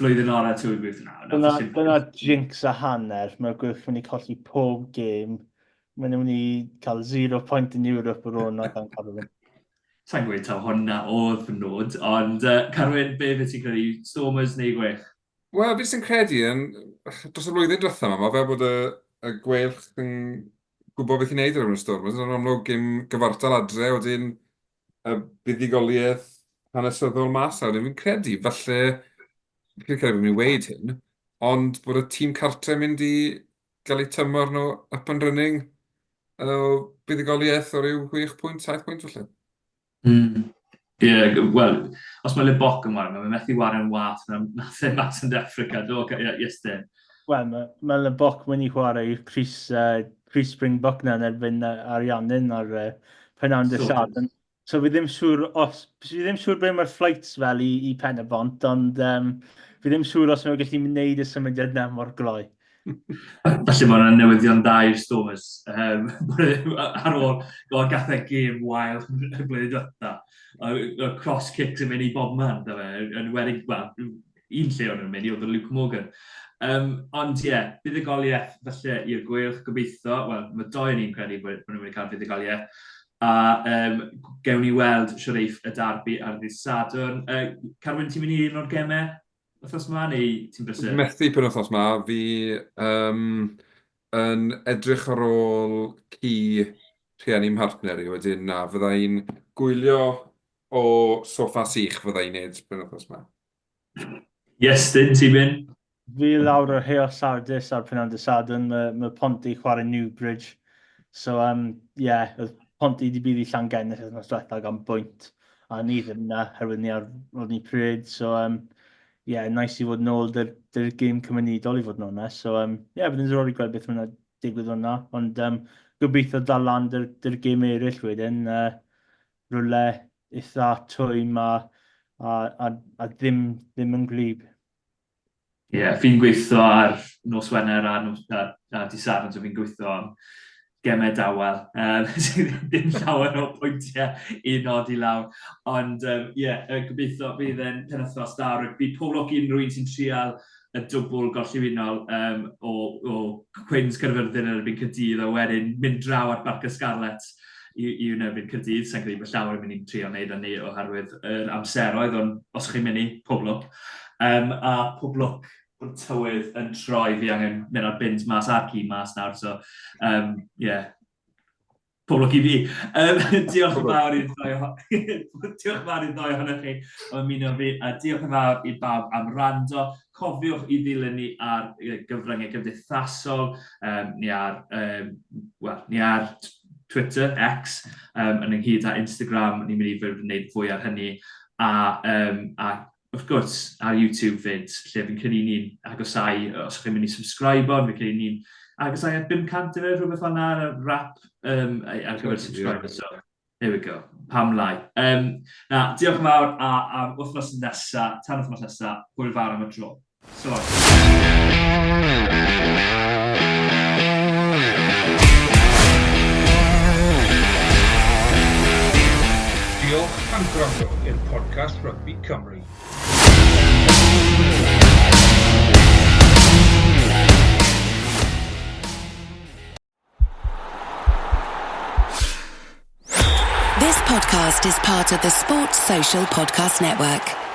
flwyddyn orau 2009.
Dyna, dyna jinx a hanner, mae'r gwych mynd i colli pob gêm. Maen nhw'n mynd i cael zero point in Europe ar ôl yna gan Carwyn.
Sa'n gweud taw hwnna oedd fy nod, ond uh, Carwyn, be fe ti'n credu, Stormers neu Gwych?
Wel, fi jyst yn credu, yn, dros y flwyddyn diwetha 'ma, mae fel bod y, y Gweilch yn gwybod beth i wneud ar ôl y Stormers. Yn amlwg, gêm gyfartal adre, wedyn y buddugoliaeth hanesyddol mas nawr. Fi'n credu, falle, fi'n credu bod fi'n weud hyn, ond bod y tîm cartre mynd i gael eu tymor nhw up and running o buddugoliaeth o ryw 6 pwynt, 7 pwynt falle.
Mm. Ie, yeah, wel, os mae Le Boc yn wario, mae'n methu wario'n wath na nath e mas yn Africa, do, Iestyn?
Wel, mae, mae Le Boc mynd i chwarae i'r Cris, Cris Springbok na yn erbyn Ariannin ar Pennawn dy Sadwrn. So fi ddim siŵr os, fi ddim siŵr beth mae'r flights fel i, i Pen y Bont, ond um, fi ddim siŵr os mae'n gallu gwneud y symudiad na mor gloi.
Falle mae hwnna'n newyddion da i'r Stormers. Um, ar ôl go, gath e gêm wael y blwyddyn diwetha. Y cross kicks yn mynd i bob man, da fe. Yn wedi, wel, un lle o'n nhw'n mynd i oedd Luke Morgan. Um, ond ie, yeah, buddugoliaeth falle i'r Gweilch, gobeithio. Wel, mae doi yn ni'n credu bod nhw'n mynd i cael buddugoliaeth. A um, gewn ni weld Siwreif y darbi ar ddydd Sadwrn. Carwyn, ti'n mynd i un o'r gemau wythnos 'ma neu ti'n brysur?
Methu penwythnos 'ma, fi um, yn edrych ar ôl ci rhieni mhartner i wedyn na, fydda i'n gwylio o soffa sych fydda i'n neud penwythnos 'ma.
Iestyn, ti'n mynd?
Fi lawr ar Heol Sardis ar Prynawn Dydd Sadwrn, mae, mae Ponty chwarae Newbridge. So, um, yeah, oedd Ponty wedi bydd i Llangennech wythnos diwetha gan bwynt, a ni ddim yna, herwydd ni ar Rodney Parade. So, um, yeah, nice i fod nôl dy'r dyr gêm cymunedol i fod yn onest. So, um, yeah, bydd yn ddiddorol i gweld beth mae'n digwydd hwnna. Ond um, gobeithio dal lan dy'r dyr gêm eraill wedyn. Rhywle eitha twym a, a, a, a ddim, ddim yn gwlyb.
Ie, yeah, fi'n gweithio ar nos Wener a, nos, a, a di Sadwrn, so fi'n gweithio am gemau dawel. Um, dim llawer o pwyntiau i nodi lawr. Ond ie, um, yeah, gobeithio bydd e'n penwythnos da rygbi. Pob lwc i unrhyw un sy'n trial y dwbl gorllewinol um, o, o Cwins Caerfyrddin yn erbyn Caerdydd a wedyn mynd draw at Barc y Scarlets i, i yn erbyn Caerdydd. Sa'n credu bod llawer yn mynd i'n trio wneud hynny oherwydd yr amseroedd, ond os chi'n mynd i, pob lwc. Um, a pob lwc bod tywydd yn troi, fi angen mynd ar bins mas a'r ci mas nawr, so um, yeah, Pob lwc i fi. Um, diolch yn fawr i'r ddau diolch yn fawr i'r ddau ohonoch chi am ymuno fi, a diolch yn fawr i bawb am rando. Cofiwch i ddilyn ni ar gyfryngau cymdeithasol, um, ni ar, um, well, ni ar Twitter, X, um, yn ynghyd â Instagram, ni'n mynd i fod yn gwneud fwy ar hynny, a, um, a wrth gwrs, ar YouTube 'fyd, lle fi'n credu ni'n agosáu, os chi'n mynd i subscribe-o, fi'n credu ni'n agosáu at 500 ife, rhywbeth fel 'na ar y wrap um, ar gyfer subscribers, so there we go, pam lai. Um, na, diolch yn fawr, a am wythnos nesa, tan wythnos nesa, hwyl fawr am y tro. So long.
Diolch am gwrando i'r podcast Rygbi Cymru.
This podcast is part of the Sports Social Podcast Network.